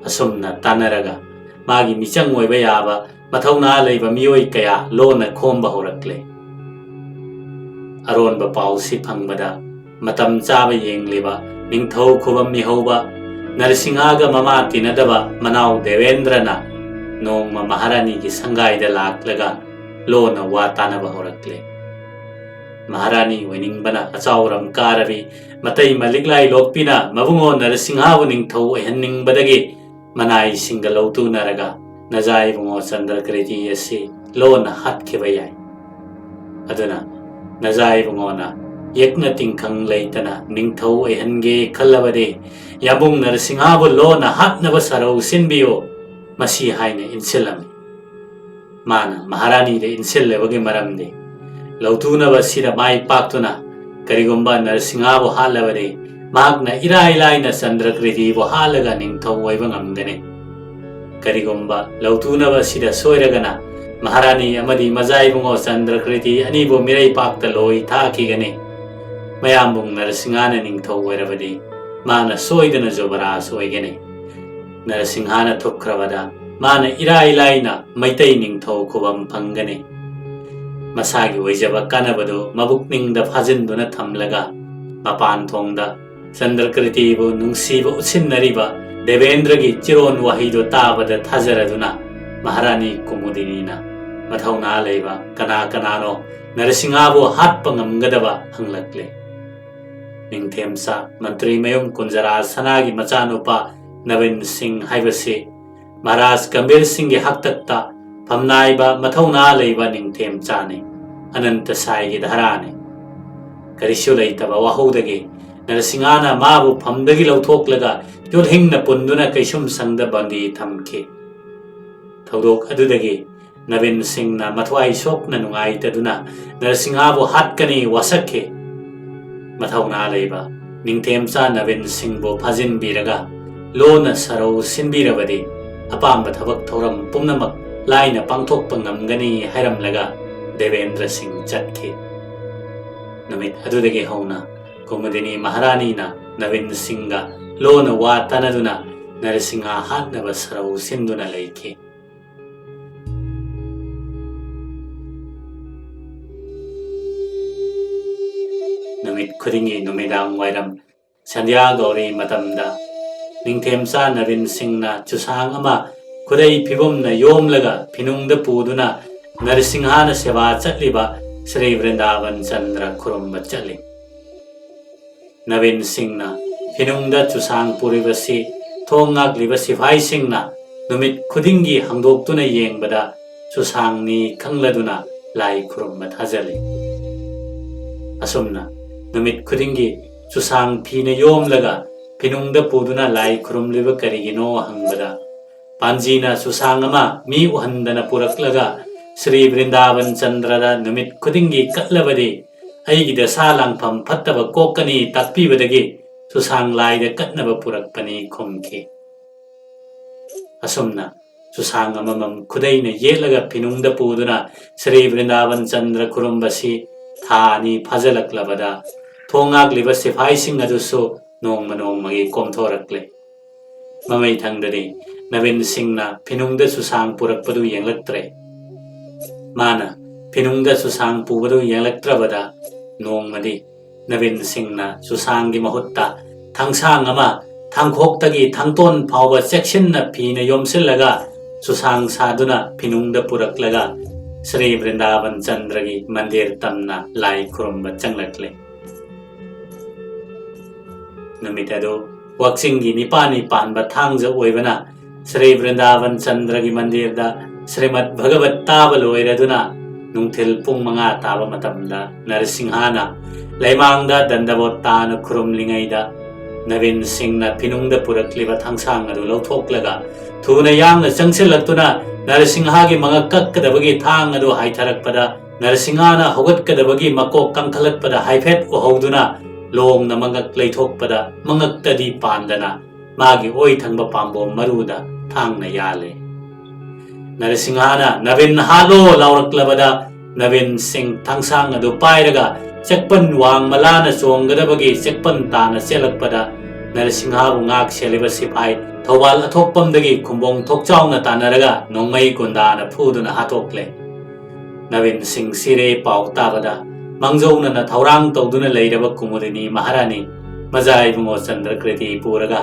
ꯑꯁꯨꯝꯅ ꯇꯥꯅꯔꯒ ꯃꯥꯒꯤ ꯃꯤꯆꯪ ꯑꯣꯏꯕ ꯌꯥꯕ ꯃꯊꯧꯅꯥ ꯂꯩꯕ ꯃꯤꯑꯣꯏ ꯀꯌꯥ ꯂꯣꯟꯅ ꯈꯣꯝꯕ ꯍꯧꯔꯛꯂꯦ꯫ ꯑꯔꯣꯟꯕ ꯄꯥꯎꯁꯤ ꯐꯪꯕꯗ ꯃꯇꯝ ꯆꯥꯕ ꯌꯦꯡꯂꯤꯕ ꯅꯤꯡꯊꯧ ꯈꯨꯕꯝ ꯃꯤꯍꯧꯕ ꯅꯔꯁꯤꯡꯍꯒ ꯃꯃꯥ ꯇꯤꯟꯅꯗꯕ ꯃꯅꯥꯎ ꯗꯦꯕꯦꯟꯗ꯭ꯔꯅ ꯅꯣꯡꯃ ꯃꯍꯥꯔꯥꯅꯤꯒꯤ ꯁꯪꯒꯥꯏꯗ ꯂꯥꯛꯂꯒ ꯂꯣꯟꯅ ꯋꯥ ꯇꯥꯅꯕ ꯍꯧꯔꯛꯂꯦ꯫ ꯃꯍꯥꯔꯥꯅꯤ ꯑꯣꯏꯅꯤꯡꯕꯅ ꯑꯆꯥꯎꯔꯝ ꯀꯥꯔꯕꯤ ꯃꯇꯩ ꯃꯂꯤꯛꯂꯥꯏ ꯂꯣꯛꯄꯤꯅ ꯃꯕꯨꯡꯉꯣ ꯅꯔꯁꯤꯡꯍꯕꯨ ꯅꯤꯡꯊꯧ ꯑꯣꯏꯍꯟꯅꯤꯡꯕꯗꯒꯤ ꯃꯅꯥꯏꯁꯤꯡꯒ ꯂꯧꯇꯨꯅꯔꯒ ꯅꯖꯥ ꯏꯕꯨꯡꯉꯣ ꯆꯟꯗ꯭ꯔꯀ꯭ꯔꯤꯇꯤ ꯑꯁꯤ ꯂꯣꯟꯅ ꯍꯥꯠꯈꯤꯕ ꯌꯥꯏ꯫ ꯑꯗꯨꯅ ꯅꯖꯥ ꯏꯕꯨꯡꯉꯣꯅ ꯌꯦꯛꯅ ꯇꯤꯡꯈꯪ ꯂꯩꯇꯅ ꯅꯤꯡꯊꯧ ꯑꯣꯏꯍꯟꯒꯦ ꯈꯜꯂꯕꯗꯤ ꯌꯥꯝꯕꯨꯡ ꯅꯔꯁꯤꯡꯍꯕꯨ ꯂꯣꯟꯅ ꯍꯥꯠꯅꯕ ꯁꯔꯧ ꯁꯤꯟꯕꯤꯌꯨ, ꯃꯁꯤ ꯍꯥꯏꯅ ꯏꯟꯁꯤꯜꯂꯝꯃꯤ꯫ ꯃꯥꯅ ꯃꯍꯥꯔꯥꯅꯤꯗ ꯏꯟꯁꯤꯜꯂꯕꯒꯤ ꯃꯔꯝꯗꯤ ꯂꯧꯇꯨꯅꯕ ꯁꯤꯗ ꯃꯥꯏ ꯄꯥꯛꯇꯨꯅ ꯀꯔꯤꯒꯨꯝꯕ ꯅꯔꯁꯤꯡꯍꯥꯕꯨ ꯍꯥꯠꯂꯕꯗꯤ, ꯃꯍꯥꯛꯅ ꯏꯔꯥꯏ ꯂꯥꯏꯅ ꯆꯟꯗ꯭ꯔꯀ꯭ꯔꯤꯇꯤꯕꯨ ꯍꯥꯠꯂꯒ ꯅꯤꯡꯊꯧ ꯑꯣꯏꯕ ꯉꯝꯒꯅꯤ꯫ ꯀꯔꯤꯒꯨꯝꯕ ꯂꯧꯇꯨꯅꯕ ꯁꯤꯗ ꯁꯣꯏꯔꯒꯅ, ꯃꯍꯥꯔꯥꯅꯤ ꯑꯃꯗꯤ ꯃꯖꯥ ꯏꯕꯨꯡꯉꯣ ꯆꯟꯗ꯭ꯔꯀ꯭ꯔꯤꯇꯤ ꯑꯅꯤꯕꯨ ꯃꯤꯔꯩ ꯄꯥꯛꯇ ꯂꯣꯏ ꯊꯥꯈꯤꯒꯅꯤ꯫ ꯃꯌꯥꯝꯕꯨꯡ ꯅꯔꯁꯤꯡꯍꯥꯅ ꯅꯤꯡꯊꯧ ꯑꯣꯏꯔꯕꯗꯤ, ꯃꯥꯅ ꯁꯣꯏꯗꯅ ꯖꯨꯕꯔꯥꯖ ꯑꯣꯏꯒꯅꯤ꯫ ꯅꯔꯁꯤꯡꯍꯥꯅ ꯊꯨꯞꯈ꯭ꯔꯕꯗ, ꯃꯥꯅ ꯏꯔꯥꯏ ꯂꯥꯏꯅ ꯃꯩꯇꯩ ꯅꯤꯡꯊꯧ ꯈꯨꯕꯝ ꯐꯪꯒꯅꯤ꯫ ꯃꯁꯥꯒꯤ ꯑꯣꯏꯖꯕ ꯀꯥꯟꯅꯕꯗꯨ ꯃꯕꯨꯛꯅꯤꯡꯗ ꯐꯥꯖꯤꯟꯗꯨꯅ ꯊꯝꯂꯒ, ꯃꯄꯥꯟ ꯊꯣꯡꯗ ꯆꯟꯗ꯭ꯔꯀ꯭ꯔꯤꯇꯤꯕꯨ ꯅꯨꯡꯁꯤꯕ ꯎꯠꯁꯤꯟꯅꯔꯤꯕ ꯗꯦꯕꯦꯟꯗ꯭ꯔꯒꯤ ꯆꯤꯔꯣꯟ ꯋꯥꯍꯩꯗꯨ ꯇꯥꯕꯗ ꯊꯥꯖꯔꯗꯨꯅ, ꯃꯍꯥꯔꯥꯅꯤ ꯀꯨꯃꯨꯗꯤꯅꯤꯅ ꯃꯊꯧꯅꯥ ꯂꯩꯕ ꯀꯅꯥ ꯀꯅꯥꯅꯣ ꯅꯔꯁꯤꯡꯍꯥꯕꯨ ꯍꯥꯠꯄ ꯉꯝꯒꯗꯕ ꯍꯪꯂꯛꯂꯦ꯫ ꯅꯤꯡꯊꯦꯝꯆꯥ ꯃꯟꯇ꯭ꯔꯤ ꯃꯌꯨꯝ ꯀꯨꯟꯖꯔꯥ ꯁꯅꯥꯒꯤ ꯃꯆꯥꯅꯨꯄꯥ ꯅꯕꯤꯟ ꯁꯤꯡ ꯍꯥꯏꯕꯁꯤ ꯃꯍꯥꯔꯥꯖ ꯒꯝꯚꯤꯔ ꯁꯤꯡꯒꯤ ꯍꯥꯛꯇꯛꯇ ꯐꯝꯅꯥꯏꯕ ꯃꯊꯧꯅꯥ ꯂꯩꯕ ꯅꯤꯡꯊꯦꯝꯆꯥꯅꯤ꯫ ꯑꯅꯟꯇ ꯁꯥꯏꯒꯤ ꯙꯔꯥꯅꯤ꯫ ꯀꯔꯤꯁꯨ ꯂꯩꯇꯕ ꯋꯥꯍꯧꯗꯒꯤ ꯅꯔꯁꯤꯡꯍꯥꯅ ꯃꯥꯕꯨ ꯐꯝꯗꯒꯤ ꯂꯧꯊꯣꯛꯂꯒ ꯌꯣꯠꯍꯤꯡꯅ ꯄꯨꯟꯗꯨꯅ ꯀꯩꯁꯨꯝꯁꯪꯗ ꯕꯟꯗꯤ ꯊꯝꯈꯤ꯫ ꯊꯧꯗꯣꯛ ꯑꯗꯨꯗꯒꯤ ꯅꯕꯤꯟ ꯁꯤꯡꯅ ꯃꯊ꯭ꯋꯥꯏ ꯁꯣꯛꯅ ꯅꯨꯡꯉꯥꯏꯇꯗꯨꯅ ꯅꯔꯁꯤꯡꯍꯥꯕꯨ ꯍꯥꯠꯀꯅꯤ ꯋꯥꯁꯛꯈꯤ꯫ ꯃꯊꯧꯅꯥ ꯂꯩꯕ ꯅꯤꯡꯊꯦꯝꯆꯥ ꯅꯕꯤꯟ ꯁꯤꯡꯕꯨ ꯐꯥꯖꯤꯟꯕꯤꯔꯒ ꯂꯣꯟꯅ ꯁꯔꯧ ꯁꯤꯟꯕꯤꯔꯕꯗꯤ ꯑꯄꯥꯝꯕ ꯊꯕꯛ ꯊꯧꯔꯝ ꯄꯨꯝꯅꯃꯛ ꯂꯥꯏꯅ ꯄꯥꯡꯊꯣꯛꯄ ꯉꯝꯒꯅꯤ ꯍꯥꯏꯔꯝꯂꯒ ꯗꯦꯕꯦꯟꯗ꯭ꯔ ꯁꯤꯡ ꯆꯠꯈꯤ꯫ ꯅꯨꯃꯤꯠ ꯑꯗꯨꯗꯒꯤ ꯍꯧꯅ ꯀꯨꯃꯨꯗꯤꯅꯤ ꯃꯍꯥꯔꯥꯅꯤꯅ ꯅꯕꯤꯟ ꯁꯤꯡꯒ ꯂꯣꯟꯅ ꯋꯥ ꯇꯥꯅꯗꯨꯅ ꯅꯔꯁꯤꯡꯍ ꯍꯥꯠꯅꯕ ꯁꯔꯧ ꯁꯤꯟꯗꯨꯅ ꯂꯩꯈꯤ꯫ ꯅꯨꯃꯤꯠ ꯈꯨꯗꯤꯡꯒꯤ ꯅꯨꯃꯤꯗꯥꯡ ꯋꯥꯏꯔꯝ ꯁꯟꯙ꯭ꯌꯥ ꯒꯧꯔꯤ ꯃꯇꯝꯗ ꯅꯤꯡꯊꯦꯝꯆꯥ ꯅꯕꯤꯟ ꯁꯤꯡꯅ ꯆꯨꯁꯥꯡ ꯑꯃ ꯈꯨꯗꯩ ꯐꯤꯕꯨꯝꯅ ꯌꯣꯝꯂꯒ ꯐꯤꯅꯨꯡꯗ ꯄꯨꯗꯨꯅ ꯅꯔꯁꯤꯡꯍꯅ ꯁꯦꯕꯥ ꯆꯠꯂꯤꯕ ꯁ꯭ꯔꯤ ꯕ꯭ꯔꯤꯟꯗꯥꯕꯟ ꯆꯟꯗ꯭ꯔ ꯈꯨꯔꯨꯝꯕ ꯆꯠꯂꯤ꯫ ꯅꯕꯤꯟ ꯁꯤꯡꯅ ꯐꯤꯅꯨꯡꯗ ꯆꯨꯁꯥꯡ ꯄꯨꯔꯤꯕꯁꯤ ꯊꯣꯡ ꯉꯥꯛꯂꯤꯕ ꯁꯤꯐꯥꯏꯁꯤꯡꯅ ꯅꯨꯃꯤꯠ ꯈꯨꯗꯤꯡꯒꯤ ꯍꯥꯡꯗꯣꯛꯇꯨꯅ ꯌꯦꯡꯕꯗ ꯆꯨꯁꯥꯡꯅꯤ ꯈꯪꯂꯗꯨꯅ ꯂꯥꯏ ꯈꯨꯔꯨꯝꯕ ꯊꯥꯖꯜꯂꯤ꯫ ꯑꯁꯨꯝꯅ ꯅꯨꯃꯤꯠ ꯈꯨꯗꯤꯡꯒꯤ ꯆꯨꯁꯥꯡ ꯐꯤꯅ ꯌꯣꯝꯂꯒ ꯐꯤꯅꯨꯡꯗ ꯄꯨꯗꯨꯅ ꯂꯥꯏ ꯈꯨꯔꯨꯝꯂꯤꯕ ꯀꯔꯤꯒꯤꯅꯣ ꯍꯪꯕꯗ, ꯄꯥꯟꯖꯤꯅ ꯆꯨꯁꯥꯡ ꯑꯃ ꯃꯤ ꯎꯍꯟꯗꯅ ꯄꯨꯔꯛꯂꯒ ꯁ꯭ꯔꯤ ꯕ꯭ꯔꯤꯟꯗꯥꯕꯟ ꯆꯟꯗ꯭ꯔꯗ ꯅꯨꯃꯤꯠ ꯈꯨꯗꯤꯡꯒꯤ ꯀꯠꯂꯕꯗꯤ ꯑꯩꯒꯤ ꯗꯁꯥ ꯂꯥꯡꯐꯝ ꯐꯠꯇꯕ ꯀꯣꯛꯀꯅꯤ ꯇꯥꯛꯄꯤꯕꯗꯒꯤ ꯆꯨꯁꯥꯡ ꯂꯥꯏꯗ ꯀꯠꯅꯕ ꯄꯨꯔꯛꯄꯅꯤ ꯈꯨꯝꯈꯤ꯫ ꯑꯁꯨꯝꯅ ꯆꯨꯁꯥꯡ ꯑꯃꯃꯝ ꯈꯨꯗꯩꯅ ꯌꯦꯠꯂꯒ ꯐꯤꯅꯨꯡꯗ ꯄꯨꯗꯨꯅ ꯁ꯭ꯔꯤ ꯕ꯭ꯔꯤꯟꯗꯥꯕꯟ ꯆꯟꯗ꯭ꯔ ꯈꯨꯔꯨꯝꯕꯁꯤ ꯊꯥ ꯑꯅꯤ ꯐꯥꯖꯤꯜꯂꯛꯂꯕꯗ ꯊꯣꯡ ꯉꯥꯛꯂꯤꯕ ꯁꯤꯐꯥꯏꯁꯤꯡ ꯑꯗꯨꯁꯨ ꯅꯣꯡꯃ ꯅꯣꯡꯃꯒꯤ ꯀꯣꯝꯊꯣꯔꯛꯂꯦ꯫ ꯃꯃꯩꯊꯪꯗꯗꯤ ꯅꯕꯤꯟ ꯁꯤꯡꯅ ꯐꯤꯅꯨꯡꯗ ꯆꯨꯁꯥꯡ ꯄꯨꯔꯛꯄꯗꯨ ꯌꯦꯡꯂꯛꯇ꯭ꯔꯦ꯫ ꯃꯥꯅ ꯐꯤꯅꯨꯡꯗ ꯆꯨꯁꯥꯡ ꯄꯨꯕꯗꯨ ꯌꯦꯡꯂꯛꯇ꯭ꯔꯕꯗ ꯅꯣꯡꯃꯗꯤ ꯅꯕꯤꯟ ꯁꯤꯡꯅ ꯆꯨꯁꯥꯡꯒꯤ ꯃꯍꯨꯠꯇ ꯊꯥꯡꯁꯥꯡ ꯑꯃ ꯊꯥꯡꯈꯣꯛꯇꯒꯤ ꯊꯥꯡꯇꯣꯟ ꯐꯥꯎꯕ ꯆꯦꯛꯁꯤꯟꯅ ꯐꯤꯅ ꯌꯣꯝꯁꯤꯜꯂꯒ ꯆꯨꯁꯥꯡ ꯁꯥꯗꯨꯅ ꯐꯤꯅꯨꯡꯗ ꯄꯨꯔꯛꯂꯒ ꯁ꯭ꯔꯤ ꯕ꯭ꯔꯤꯟꯗꯥꯕꯟ ꯆꯟꯗ꯭ꯔꯒꯤ ꯃꯟꯗꯤꯔ ꯇꯝꯅ ꯂꯥꯏ ꯈꯨꯔꯨꯝꯕ ꯆꯪꯂꯛꯂꯦ꯫ ꯅꯨꯃꯤꯠ ꯑꯗꯨ ꯋꯥꯛꯆꯤꯡꯒꯤ ꯅꯤꯄꯥꯜꯅꯤ ꯄꯥꯟꯕ ꯊꯥꯡꯖ ꯑꯣꯏꯕꯅ ꯁ꯭ꯔꯤ ꯕ꯭ꯔꯤꯟꯗꯥꯕꯟ ꯆꯟꯗ꯭ꯔꯒꯤ ꯃꯟꯗꯤꯔꯗ ꯁ꯭ꯔꯤꯃꯠ ꯚꯒꯕꯠ ꯇꯥꯕ ꯂꯣꯏꯔꯗꯨꯅ ꯅꯨꯡꯊꯤꯜ ꯄꯨꯡ ꯃꯉꯥ ꯇꯥꯕ ꯃꯇꯝꯗ ꯅꯔꯁꯤꯡꯍꯥꯅ ꯂꯩꯃꯥꯡꯗ ꯗꯟꯗꯕꯣꯠ ꯇꯥꯅ ꯈꯨꯔꯨꯝꯂꯤꯉꯩꯗ ꯅꯕꯤꯟ ꯁꯤꯡꯅ ꯐꯤꯅꯨꯡꯗ ꯄꯨꯔꯛꯂꯤꯕ ꯊꯥꯡꯁꯥꯡ ꯑꯗꯨ ꯂꯧꯊꯣꯛꯂꯒ ꯊꯨꯅ ꯌꯥꯡꯅ ꯆꯪꯁꯤꯜꯂꯛꯇꯨꯅ ꯅꯔꯁꯤꯡꯍꯥꯒꯤ ꯃꯉꯛ ꯀꯛꯀꯗꯕꯒꯤ ꯊꯥꯡ ꯑꯗꯨ ꯍꯥꯏꯊꯔꯛꯄꯗ ꯅꯔꯁꯤꯡꯍꯥꯅ ꯍꯧꯒꯠꯀꯗꯕꯒꯤ ꯃꯀꯣꯛ ꯀꯪꯈꯠꯂꯛꯄꯗ ꯍꯥꯏꯐꯦꯠ ꯎꯍꯧꯗꯨꯅ ꯂꯣꯡꯅ ꯃꯉꯛ ꯂꯩꯊꯣꯛꯄꯗ ꯃꯉꯛꯇꯗꯤ ꯄꯥꯟꯗꯅ ꯃꯥꯒꯤ ꯑꯣꯏ ꯊꯪꯕ ꯄꯥꯝꯕꯣꯝ ꯃꯔꯨꯗ ꯊꯥꯡꯅ ꯌꯥꯜꯂꯦ꯫ ꯅꯔꯁꯤꯡꯍꯥꯅ "ꯅꯕꯤꯟ ꯍꯥꯠꯂꯣ!" ꯂꯥꯎꯔꯛꯂꯕꯗ ꯅꯕꯤꯟ ꯁꯤꯡ ꯊꯥꯡꯁꯥꯡ ꯑꯗꯨ ꯄꯥꯏꯔꯒ ꯆꯦꯛꯄꯟ ꯋꯥꯡꯃ ꯂꯥꯅ ꯆꯣꯡꯒꯗꯕꯒꯤ ꯆꯦꯛꯄꯟ ꯇꯥꯅ ꯆꯦꯜꯂꯛꯄꯗ ꯅꯔꯁꯤꯡꯍꯥꯕꯨ ꯉꯥꯛ ꯁꯦꯜꯂꯤꯕ ꯁꯤꯐꯥꯏ ꯊꯧꯕꯥꯜ ꯑꯊꯣꯛꯄꯝꯗꯒꯤ ꯈꯨꯝꯕꯣꯡ ꯊꯣꯛꯆꯥꯎꯅ ꯇꯥꯟꯅꯔꯒ ꯅꯣꯡꯃꯩ ꯒꯨꯟꯗꯥꯅ ꯐꯨꯗꯨꯅ ꯍꯥꯠꯇꯣꯛꯂꯦ꯫ ꯅꯕꯤꯟ ꯁꯤꯡ ꯁꯤꯔꯦ ꯄꯥꯎ ꯇꯥꯕꯗ ꯃꯥꯡꯖꯧꯅꯅ ꯊꯧꯔꯥꯡ ꯇꯧꯗꯨꯅ ꯂꯩꯔꯕ ꯀꯨꯃꯨꯗꯤꯅꯤ ꯃꯍꯥꯔꯥꯅꯤ ꯃꯖꯥ ꯏꯕꯨꯡꯉꯣ ꯆꯟꯗ꯭ꯔꯀ꯭ꯔꯤꯇꯤ ꯄꯨꯔꯒ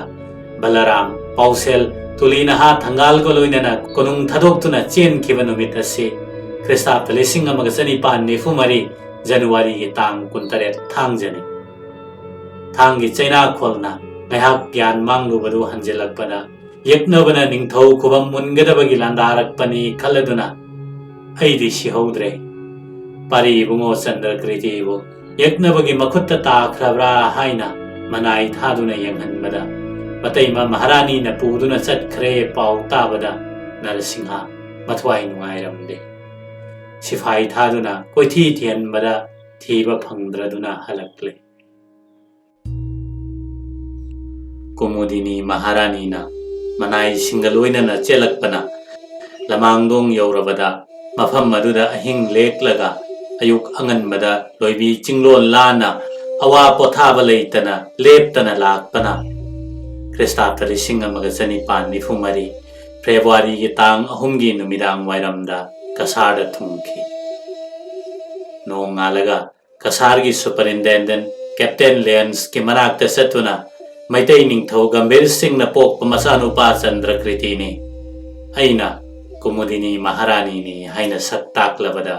ꯕꯂꯔꯥꯝ, ꯄꯥꯎꯁꯦꯜ, ꯇꯨꯂꯤ ꯅꯍꯥ ꯊꯪꯒꯥꯜꯒ ꯂꯣꯏꯅꯅ ꯀꯣꯅꯨꯡ ꯊꯥꯗꯣꯛꯇꯨꯅ ꯆꯦꯟꯈꯤꯕ ꯅꯨꯃꯤꯠ ꯑꯁꯤ ꯈ꯭ꯔꯤꯁꯇꯥꯕꯗ ꯂꯤꯁꯤꯡ ꯑꯃꯒ ꯆꯅꯤꯄꯥꯟ ꯅꯤꯐꯨ ꯃꯔꯤ ꯖꯅꯋꯥꯔꯤꯒꯤ ꯇꯥꯡ ꯀꯨꯟꯇꯔꯦꯠ ꯊꯥꯡꯖꯅꯤ꯫ ꯊꯥꯡꯒꯤ ꯆꯩꯅꯥꯈꯣꯜꯅ ꯉꯥꯏꯍꯥꯛ ꯒ꯭ꯌꯥꯟ ꯃꯥꯡꯂꯨꯕꯗꯨ ꯍꯟꯖꯤꯜꯂꯛꯄꯗ ꯌꯦꯛꯅꯕꯅ ꯅꯤꯡꯊꯧ ꯈꯨꯕꯝ ꯃꯨꯟꯒꯗꯕꯒꯤ ꯂꯥꯟꯗꯥꯔꯛꯄꯅꯤ ꯈꯜꯂꯗꯨꯅ ꯑꯩꯗꯤ ꯁꯤꯍꯧꯗ꯭ꯔꯦ꯫ ꯄꯥꯔꯤ ꯏꯕꯨꯡꯉꯣ ꯆꯟꯗ꯭ꯔꯀ꯭ꯔꯤꯇꯤꯕꯨ ꯌꯦꯛꯅꯕꯒꯤ ꯃꯈꯨꯠꯇ ꯇꯥꯈ꯭ꯔꯕ꯭ꯔꯥ ꯍꯥꯏꯅ ꯃꯅꯥꯏ ꯊꯥꯗꯨꯅ ꯌꯦꯡꯍꯟꯕꯗ ꯃꯇꯩꯃ ꯃꯍꯥꯔꯥꯅꯤꯅ ꯄꯨꯗꯨꯅ ꯆꯠꯈ꯭ꯔꯦ ꯄꯥꯎ ꯇꯥꯕꯗ ꯅꯔꯁꯤꯡꯍ ꯃꯊ꯭ꯋꯥꯏ ꯅꯨꯡꯉꯥꯏꯔꯝꯗꯦ꯫ ꯁꯤꯐꯥꯏ ꯊꯥꯗꯨꯅ ꯀꯣꯏꯊꯤ ꯊꯤꯍꯟꯕꯗ ꯊꯤꯕ ꯐꯪꯗ꯭ꯔꯗꯨꯅ ꯍꯜꯂꯛꯂꯦ꯫ ꯀꯨꯃꯨꯗꯤꯅꯤ ꯃꯍꯥꯔꯥꯅꯤꯅ ꯃꯅꯥꯏꯁꯤꯡꯒ ꯂꯣꯏꯅꯅ ꯆꯦꯜꯂꯛꯄꯅ ꯂꯃꯥꯡꯗꯣꯡ ꯌꯧꯔꯕꯗ ꯃꯐꯝ ꯑꯗꯨꯗ ꯑꯍꯤꯡ ꯂꯦꯛꯂꯒ ꯑꯌꯨꯛ ꯑꯉꯟꯕꯗ ꯂꯣꯏꯕꯤ ꯆꯤꯡꯂꯣꯟ ꯂꯥꯟꯅ ꯑꯋꯥ ꯄꯣꯊꯥꯕ ꯂꯩꯇꯅ ꯂꯦꯞꯇꯅ ꯂꯥꯛꯄꯅ ꯈ꯭ꯔꯤꯁꯇꯥꯕꯇ ꯂꯤꯁꯤꯡ ꯑꯃꯒ ꯆꯅꯤꯄꯥꯟ ꯅꯤꯐꯨ ꯃꯔꯤ ꯐꯦꯕ꯭ꯔꯨꯋꯥꯔꯤꯒꯤ ꯇꯥꯡ ꯑꯍꯨꯝꯒꯤ ꯅꯨꯃꯤꯗꯥꯡ ꯋꯥꯏꯔꯝꯗ ꯀꯁꯥꯔꯗ ꯊꯨꯡꯈꯤ꯫ ꯅꯣꯡꯉꯥꯜꯂꯒ ꯀꯁꯥꯔꯒꯤ ꯁꯨꯄꯔꯤꯟꯇꯦꯟꯗꯦꯟ ꯀꯦꯞꯇꯦꯟ ꯂꯦꯟꯁꯀꯤ ꯃꯅꯥꯛꯇ ꯆꯠꯇꯨꯅ ꯃꯩꯇꯩ ꯅꯤꯡꯊꯧ ꯒꯝꯚꯤꯔ ꯁꯤꯡꯅ ꯄꯣꯛꯄ ꯃꯆꯥꯅꯨꯄꯥ ꯆꯟꯗ꯭ꯔꯀ꯭ꯔꯤꯇꯤꯅꯤ, ꯑꯩꯅ ꯀꯨꯃꯨꯗꯤꯅꯤ ꯃꯍꯥꯔꯥꯅꯤꯅꯤ ꯍꯥꯏꯅ ꯁꯛ ꯇꯥꯛꯂꯕꯗ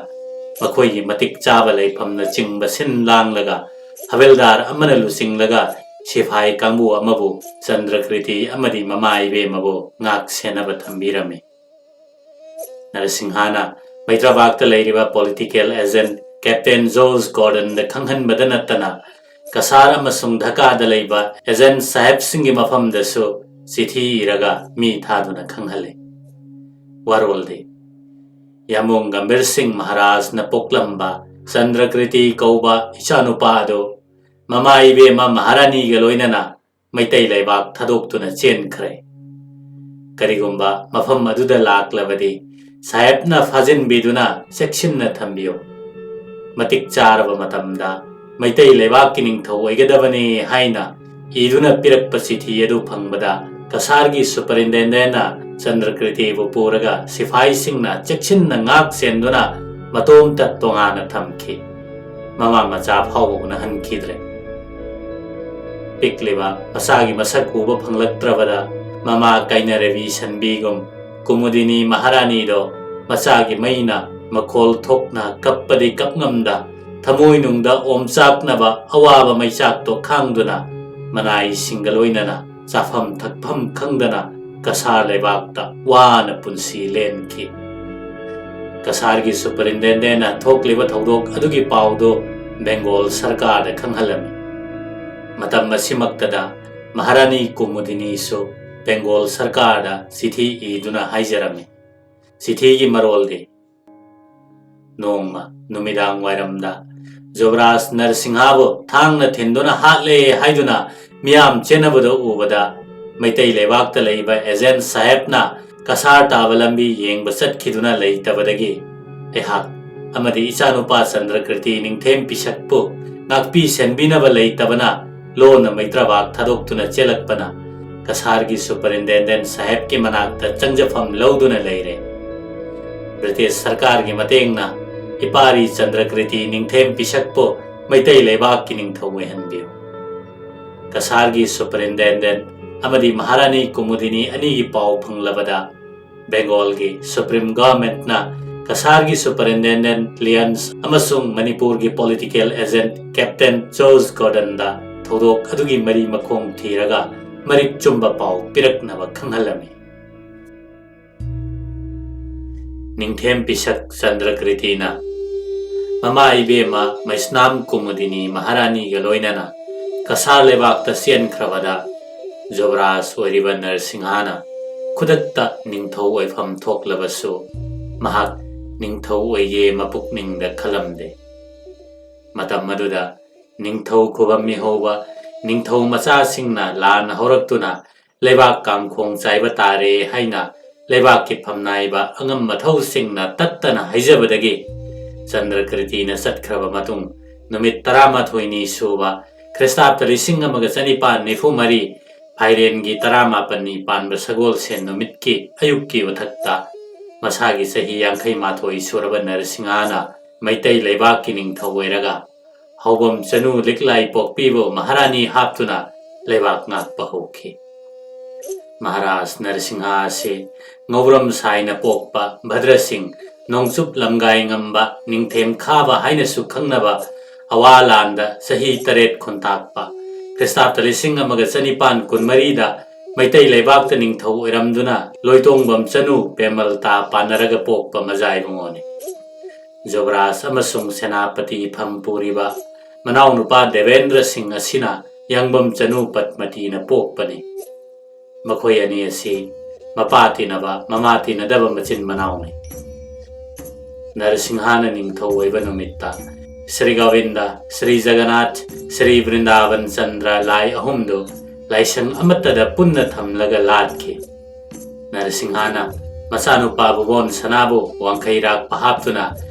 ꯃꯈꯣꯏꯒꯤ ꯃꯇꯤꯛ ꯆꯥꯕ ꯂꯩꯐꯝꯅꯆꯤꯡꯕ ꯁꯤꯟ ꯂꯥꯡꯂꯒ ꯍꯕꯤꯜꯗꯥꯔ ꯑꯃꯅ ꯂꯨꯆꯤꯡꯂꯒ ꯁꯤꯐꯥꯏ ꯀꯥꯡꯕꯨ ꯑꯃꯕꯨ ꯆꯟꯗ꯭ꯔꯀ꯭ꯔꯤꯇꯤ ꯑꯃꯗꯤ ꯃꯃꯥ ꯏꯕꯦꯝꯃꯕꯨ ꯉꯥꯛ ꯁꯦꯟꯅꯕ ꯊꯝꯕꯤꯔꯝꯃꯤ꯫ ꯅꯔꯁꯤꯡꯍꯥꯅ ꯃꯩꯇ꯭ꯔꯥꯕꯥꯛꯇ ꯂꯩꯔꯤꯕ ꯄꯣꯂꯤꯇꯤꯀꯦꯜ ꯑꯦꯖꯦꯟ ꯀꯦꯞꯇꯦꯟ ꯖꯣꯔꯖ ꯒꯣꯔꯗꯟꯗ ꯈꯪꯍꯟꯕꯗ ꯅꯠꯇꯅ ꯀꯁꯥꯔ ꯑꯃꯁꯨꯡ ꯙꯀꯥꯗ ꯂꯩꯕ ꯑꯦꯖꯦꯟ ꯁꯥꯍꯦꯕꯁꯤꯡꯒꯤ ꯃꯐꯝꯗꯁꯨ ꯆꯤꯊꯤ ꯏꯔꯒ ꯃꯤ ꯊꯥꯗꯨꯅ ꯈꯪꯍꯜꯂꯤ꯫ ꯋꯥꯔꯣꯜꯗꯤ, ꯌꯥꯃꯣꯡ ꯒꯝꯚꯤꯔ ꯁꯤꯡ ꯃꯍꯥꯔꯥꯖꯅ ꯄꯣꯛꯂꯝꯕ ꯆꯟꯗ꯭ꯔꯀ꯭ꯔꯤꯇꯤ ꯀꯧꯕ ꯏꯆꯥꯅꯨꯄꯥ ꯑꯗꯨ ꯃꯃꯥ ꯏꯕꯦꯝꯃ ꯃꯍꯥꯔꯥꯅꯤꯒ ꯂꯣꯏꯅꯅ ꯃꯩꯇꯩ ꯂꯩꯕꯥꯛ ꯊꯥꯗꯣꯛꯇꯨꯅ ꯆꯦꯟꯈ꯭ꯔꯦ꯫ ꯀꯔꯤꯒꯨꯝꯕ ꯃꯐꯝ ꯑꯗꯨꯗ ꯂꯥꯛꯂꯕꯗꯤ ꯁꯥꯍꯦꯕꯅ ꯐꯥꯖꯤꯟꯕꯤꯗꯨꯅ ꯆꯦꯛꯁꯤꯟꯅ ꯊꯝꯕꯤꯌꯨ꯫ ꯃꯇꯤꯛ ꯆꯥꯔꯕ ꯃꯇꯝꯗ ꯃꯩꯇꯩ ꯂꯩꯕꯥꯛꯀꯤ ꯅꯤꯡꯊꯧ ꯑꯣꯏꯒꯗꯕꯅꯤ ꯍꯥꯏꯅ ꯏꯗꯨꯅ ꯄꯤꯔꯛꯄ ꯆꯤꯊꯤ ꯑꯗꯨ ꯐꯪꯕꯗ ꯀꯁꯥꯔꯒꯤ ꯁꯨꯄꯔꯤꯟꯇꯦꯟꯗꯦꯟꯅ ꯆꯟꯗ꯭ꯔꯀ꯭ꯔꯤꯇꯤꯕꯨ ꯄꯨꯔꯒ ꯁꯤꯐꯥꯏꯁꯤꯡꯅ ꯆꯦꯛꯁꯤꯟꯅ ꯉꯥꯛ ꯁꯦꯟꯗꯨꯅ ꯃꯇꯣꯝꯇ ꯇꯣꯉꯥꯟꯅ ꯊꯝꯈꯤ꯫ ꯃꯃꯥ ꯃꯆꯥ ꯐꯥꯎꯕ ꯎꯅꯍꯟꯈꯤꯗ꯭ꯔꯦ꯫ ꯄꯤꯛꯂꯤꯕ ꯃꯆꯥꯒꯤ ꯃꯁꯛ ꯎꯕ ꯐꯪꯂꯛꯇ꯭ꯔꯕꯗ ꯃꯃꯥ ꯀꯥꯏꯅꯔꯦꯕꯤ ꯁꯟꯕꯤꯒꯨꯝ ꯀꯨꯃꯨꯗꯤꯅꯤ ꯃꯍꯥꯔꯥꯅꯤꯗꯣ ꯃꯆꯥꯒꯤ ꯃꯩꯅ ꯃꯈꯣꯜ ꯊꯣꯛꯅ ꯀꯞꯄꯗꯤ ꯀꯞꯉꯝꯗ ꯊꯃꯣꯏꯅꯨꯡꯗ ꯑꯣꯝꯆꯥꯛꯅꯕ ꯑꯋꯥꯕ ꯃꯩꯆꯥꯛꯇꯣ ꯈꯥꯡꯗꯨꯅ ꯃꯅꯥꯏꯁꯤꯡꯒ ꯂꯣꯏꯅꯅ ꯆꯥꯐꯝ ꯊꯛꯐꯝ ꯈꯪꯗꯅ ꯀꯁꯥꯔ ꯂꯩꯕꯥꯛꯇ ꯋꯥꯅ ꯄꯨꯟꯁꯤ ꯂꯦꯟꯈꯤ꯫ ꯀꯁꯥꯔꯒꯤ ꯁꯨꯄꯔꯤꯟꯇꯦꯟꯗꯦꯟꯅ ꯊꯣꯛꯂꯤꯕ ꯊꯧꯗꯣꯛ ꯑꯗꯨꯒꯤ ꯄꯥꯎꯗꯨ ꯕꯦꯡꯒꯣꯜ ꯁꯔꯀꯥꯔꯗ ꯈꯪꯍꯜꯂꯝꯃꯤ꯫ ꯃꯇꯝ ꯑꯁꯤꯃꯛꯇꯗ ꯃꯍꯥꯔꯥꯅꯤ ꯀꯨꯃꯨꯗꯤꯅꯤꯁꯨ ꯕꯦꯡꯒꯣꯜ ꯁꯔꯀꯥꯔꯗ ꯆꯤꯊꯤ ꯏꯗꯨꯅ ꯍꯥꯏꯖꯔꯝꯃꯤ꯫ ꯆꯤꯊꯤꯒꯤ ꯃꯔꯣꯜꯗꯤ, ꯅꯣꯡꯃ ꯅꯨꯃꯤꯗꯥꯡ ꯋꯥꯏꯔꯝꯗ ꯖꯨꯕꯔꯥꯖ ꯅꯔꯁꯤꯡꯍꯕꯨ ꯊꯥꯡꯅ ꯊꯤꯟꯗꯨꯅ ꯍꯥꯠꯂꯦ ꯍꯥꯏꯗꯨꯅ ꯃꯤꯌꯥꯝ ꯆꯦꯟꯅꯕꯗ ꯎꯕꯗ, ꯃꯩꯇꯩ ꯂꯩꯕꯥꯛꯇ ꯂꯩꯕ ꯑꯦꯖꯦꯟ ꯁꯥꯍꯦꯕꯅ ꯀꯁꯥꯔ ꯇꯥꯕ ꯂꯝꯕꯤ ꯌꯦꯡꯕ ꯆꯠꯈꯤꯗꯨꯅ ꯂꯩꯇꯕꯗꯒꯤ ꯑꯩꯍꯥꯛ ꯑꯃꯗꯤ ꯏꯆꯥꯅꯨꯄꯥ ꯆꯟꯗ꯭ꯔꯀ꯭ꯔꯤꯇꯤ ꯅꯤꯡꯊꯦꯝ ꯄꯤꯁꯛꯄꯨ ꯉꯥꯛꯄꯤ ꯁꯦꯟꯕꯤꯅꯕ ꯂꯩꯇꯕꯅ ꯂꯣꯟꯅ ꯃꯩꯇ꯭ꯔꯕꯥꯛ ꯊꯥꯗꯣꯛꯇꯨꯅ ꯆꯦꯜꯂꯛꯄꯅ ꯀꯁꯥꯔꯒꯤ ꯁꯨꯄꯔꯤꯟꯇꯦꯟꯗꯦꯟ ꯁꯥꯍꯦꯕꯀꯤ ꯃꯅꯥꯛꯇ ꯆꯪꯖꯐꯝ ꯂꯧꯗꯨꯅ ꯂꯩꯔꯦ꯫ ꯕ꯭ꯔꯤꯇꯤꯁ ꯁꯔꯀꯥꯔꯒꯤ ꯃꯇꯦꯡꯅ ꯏꯄꯥꯔꯤ ꯆꯟꯗ꯭ꯔꯀ꯭ꯔꯤꯇꯤ ꯅꯤꯡꯊꯦꯝ ꯄꯤꯁꯛꯄꯨ ꯃꯩꯇꯩ ꯂꯩꯕꯥꯛꯀꯤ ꯅꯤꯡꯊꯧ ꯑꯣꯏꯍꯟꯕꯤꯌꯨ꯫ ꯀꯁꯥꯔꯒꯤ ꯁꯨꯄꯔꯤꯟꯇꯦꯟꯗꯦꯟ ꯑꯃꯗꯤ ꯃꯍꯥꯔꯥꯅꯤ ꯀꯨꯃꯨꯗꯤꯅꯤ ꯑꯅꯤꯒꯤ ꯄꯥꯎ ꯐꯪꯂꯕꯗ, ꯕꯦꯡꯒꯣꯜꯒꯤ ꯁꯨꯄ꯭ꯔꯤꯝ ꯒꯚꯔꯟꯃꯦꯟꯠꯅ ꯀꯁꯥꯔꯒꯤ ꯁꯨꯄꯔꯤꯟꯇꯦꯟꯗꯦꯟ ꯂꯤꯌꯟꯁ ꯑꯃꯁꯨꯡ ꯃꯅꯤꯄꯨꯔꯒꯤ ꯄꯣꯂꯤꯇꯤꯀꯦꯜ ꯑꯦꯖꯦꯟꯠ ꯀꯦꯞꯇꯦꯟ ꯖꯣꯔꯖ ꯒꯣꯔꯗꯟꯗ ꯊꯧꯗꯣꯛ ꯑꯗꯨꯒꯤ ꯃꯔꯤ ꯃꯈꯣꯡ ꯊꯤꯔꯒ ꯃꯔꯤꯛ ꯆꯨꯝꯕ ꯄꯥꯎ ꯄꯤꯔꯛꯅꯕ ꯈꯪꯍꯜꯂꯝꯃꯤ꯫ ꯅꯤꯡꯊꯦꯝ ꯄꯤꯁꯛ ꯆꯟꯗ꯭ꯔꯀ꯭ꯔꯤꯇꯤꯅ ꯃꯃꯥ ꯏꯕꯦꯝꯃ ꯃꯩꯁꯅꯥꯝ ꯀꯨꯃꯨꯗꯤꯅꯤ ꯃꯍꯥꯔꯥꯅꯤꯒ ꯂꯣꯏꯅꯅ ꯀꯁꯥꯔ ꯂꯩꯕꯥꯛꯇ ꯆꯦꯟꯈ꯭ꯔꯕꯗ, ꯖꯨꯕꯔꯥꯖ ꯑꯣꯏꯔꯤꯕ ꯅꯔꯁꯤꯡꯍꯅ ꯈꯨꯗꯛꯇ ꯅꯤꯡꯊꯧ ꯑꯣꯏꯐꯝ ꯊꯣꯛꯂꯕꯁꯨ, ꯃꯍꯥꯛ ꯅꯤꯡꯊꯧ ꯑꯣꯏꯒꯦ ꯃꯄꯨꯛꯅꯤꯡꯗ ꯈꯜꯂꯝꯗꯦ꯫ ꯃꯇꯝ ꯑꯗꯨꯗ ꯅꯤꯡꯊꯧ ꯈꯨꯕꯝ ꯃꯤꯍꯧꯕ ꯅꯤꯡꯊꯧ ꯃꯆꯥꯁꯤꯡꯅ ꯂꯥꯟ ꯍꯧꯔꯛꯇꯨꯅ ꯂꯩꯕꯥꯛ ꯀꯥꯡꯈꯣꯡ ꯆꯥꯏꯕ ꯇꯥꯔꯦ ꯍꯥꯏꯅ ꯂꯩꯕꯥꯛꯀꯤ ꯐꯝꯅꯥꯏꯕ ꯑꯉꯝ ꯃꯊꯧꯁꯤꯡꯅ ꯇꯠꯇꯅ ꯍꯥꯏꯖꯕꯗꯒꯤ, ꯆꯟꯗ꯭ꯔꯀ꯭ꯔꯤꯇꯤꯅ ꯆꯠꯈ꯭ꯔꯕ ꯃꯇꯨꯡ ꯅꯨꯃꯤꯠ ꯇꯔꯥꯃꯥꯊꯣꯏꯅꯤ ꯁꯨꯕ, ꯈ꯭ꯔꯤꯁꯇꯥꯕꯇ ꯂꯤꯁꯤꯡ ꯑꯃꯒ ꯆꯅꯤꯄꯥꯟ ꯅꯤꯐꯨ ꯃꯔꯤ, ꯐꯥꯏꯔꯦꯟꯒꯤ ꯇꯔꯥꯃꯥꯄꯟꯅꯤ ꯄꯥꯟꯕ ꯁꯒꯣꯜꯁꯦꯟ ꯅꯨꯃꯤꯠꯀꯤ ꯑꯌꯨꯛꯀꯤ ꯎꯊꯛꯇ, ꯃꯁꯥꯒꯤ ꯆꯍꯤ ꯌꯥꯡꯈꯩ ꯃꯥꯊꯣꯏ ꯁꯨꯔꯕ ꯅꯔꯁꯤꯡꯍꯅ ꯃꯩꯇꯩ ꯂꯩꯕꯥꯛꯀꯤ ꯅꯤꯡꯊꯧ ꯑꯣꯏꯔꯒ ꯍꯧꯕꯝ ꯆꯅꯨ ꯂꯤꯛꯂꯥꯏ ꯄꯣꯛꯄꯤꯕꯨ ꯃꯍꯥꯔꯥꯅꯤ ꯍꯥꯞꯇꯨꯅ ꯂꯩꯕꯥꯛ ꯉꯥꯛꯄ ꯍꯧꯈꯤ꯫ ꯃꯍꯥꯔꯥꯖ ꯅꯔꯁꯤꯡꯍ ꯑꯁꯤ ꯉꯧꯔꯝ ꯁꯥꯏꯅ ꯄꯣꯛꯄ ꯚꯗ꯭ꯔꯁꯤꯡ, ꯅꯣꯡꯆꯨꯞ ꯂꯝꯒꯥꯏ ꯉꯝꯕ ꯅꯤꯡꯊꯦꯝ ꯈꯥꯕ ꯍꯥꯏꯅꯁꯨ ꯈꯪꯅꯕ, ꯑꯋꯥ ꯂꯥꯟꯗ ꯆꯍꯤ ꯇꯔꯦꯠ ꯈꯨꯟꯇꯥꯛꯄ, ꯈ꯭ꯔꯤꯁꯇꯥꯕꯇ ꯂꯤꯁꯤꯡ ꯑꯃꯒ ꯆꯅꯤꯄꯥꯟ ꯀꯨꯟꯃꯔꯤꯗ ꯃꯩꯇꯩ ꯂꯩꯕꯥꯛꯇ ꯅꯤꯡꯊꯧ ꯑꯣꯏꯔꯝꯗꯨꯅ ꯂꯣꯏꯇꯣꯡꯕꯝ ꯆꯅꯨ ꯄꯦꯃꯜꯇꯥ ꯄꯥꯟꯅꯔꯒ ꯄꯣꯛꯄ ꯃꯖꯥ ꯏꯕꯨꯡꯉꯣꯅꯤ꯫ ꯖꯨꯕꯔꯥꯖ ꯑꯃꯁꯨꯡ ꯁꯦꯅꯥꯄꯇꯤ ꯐꯝ ꯄꯨꯔꯤꯕ ꯃꯅꯥꯎꯅꯨꯄꯥ ꯗꯦꯕꯦꯟꯗ꯭ꯔ ꯁꯤꯡ ꯑꯁꯤꯅ ꯌꯥꯡꯕꯝ ꯆꯅꯨ ꯄꯗꯃꯇꯤꯅ ꯄꯣꯛꯄꯅꯤ꯫ ꯃꯈꯣꯏ ꯑꯅꯤ ꯑꯁꯤ ꯃꯄꯥ ꯇꯤꯟꯅꯕ, ꯃꯃꯥ ꯇꯤꯟꯅꯗꯕ ꯃꯆꯤꯟ ꯃꯅꯥꯎꯅꯤ꯫ ꯅꯔꯁꯤꯡꯍꯅ ꯅꯤꯡꯊꯧ ꯑꯣꯏꯕ ꯅꯨꯃꯤꯠꯇ ꯁ꯭ꯔꯤ ꯒꯣꯕꯤꯟꯗ, ꯁ꯭ꯔꯤ ꯖꯒꯟꯅꯥꯊ, ꯁ꯭ꯔꯤ ꯕ꯭ꯔꯤꯟꯗꯥꯕꯟ ꯆꯟꯗ꯭ꯔ ꯂꯥꯏ ꯑꯍꯨꯝꯗꯨ ꯂꯥꯏꯁꯪ ꯑꯃꯠꯇꯗ ꯄꯨꯟꯅ ꯊꯝꯂꯒ ꯂꯥꯠꯈꯤ꯫ ꯅꯔꯁꯤꯡꯍꯅ ꯃꯆꯥꯅꯨꯄꯥ ꯚꯨꯕꯣꯟ ꯁꯅꯥꯕꯨ ꯋꯥꯡꯈꯩꯔꯥꯛꯄ ꯍꯥꯞꯇꯨꯅ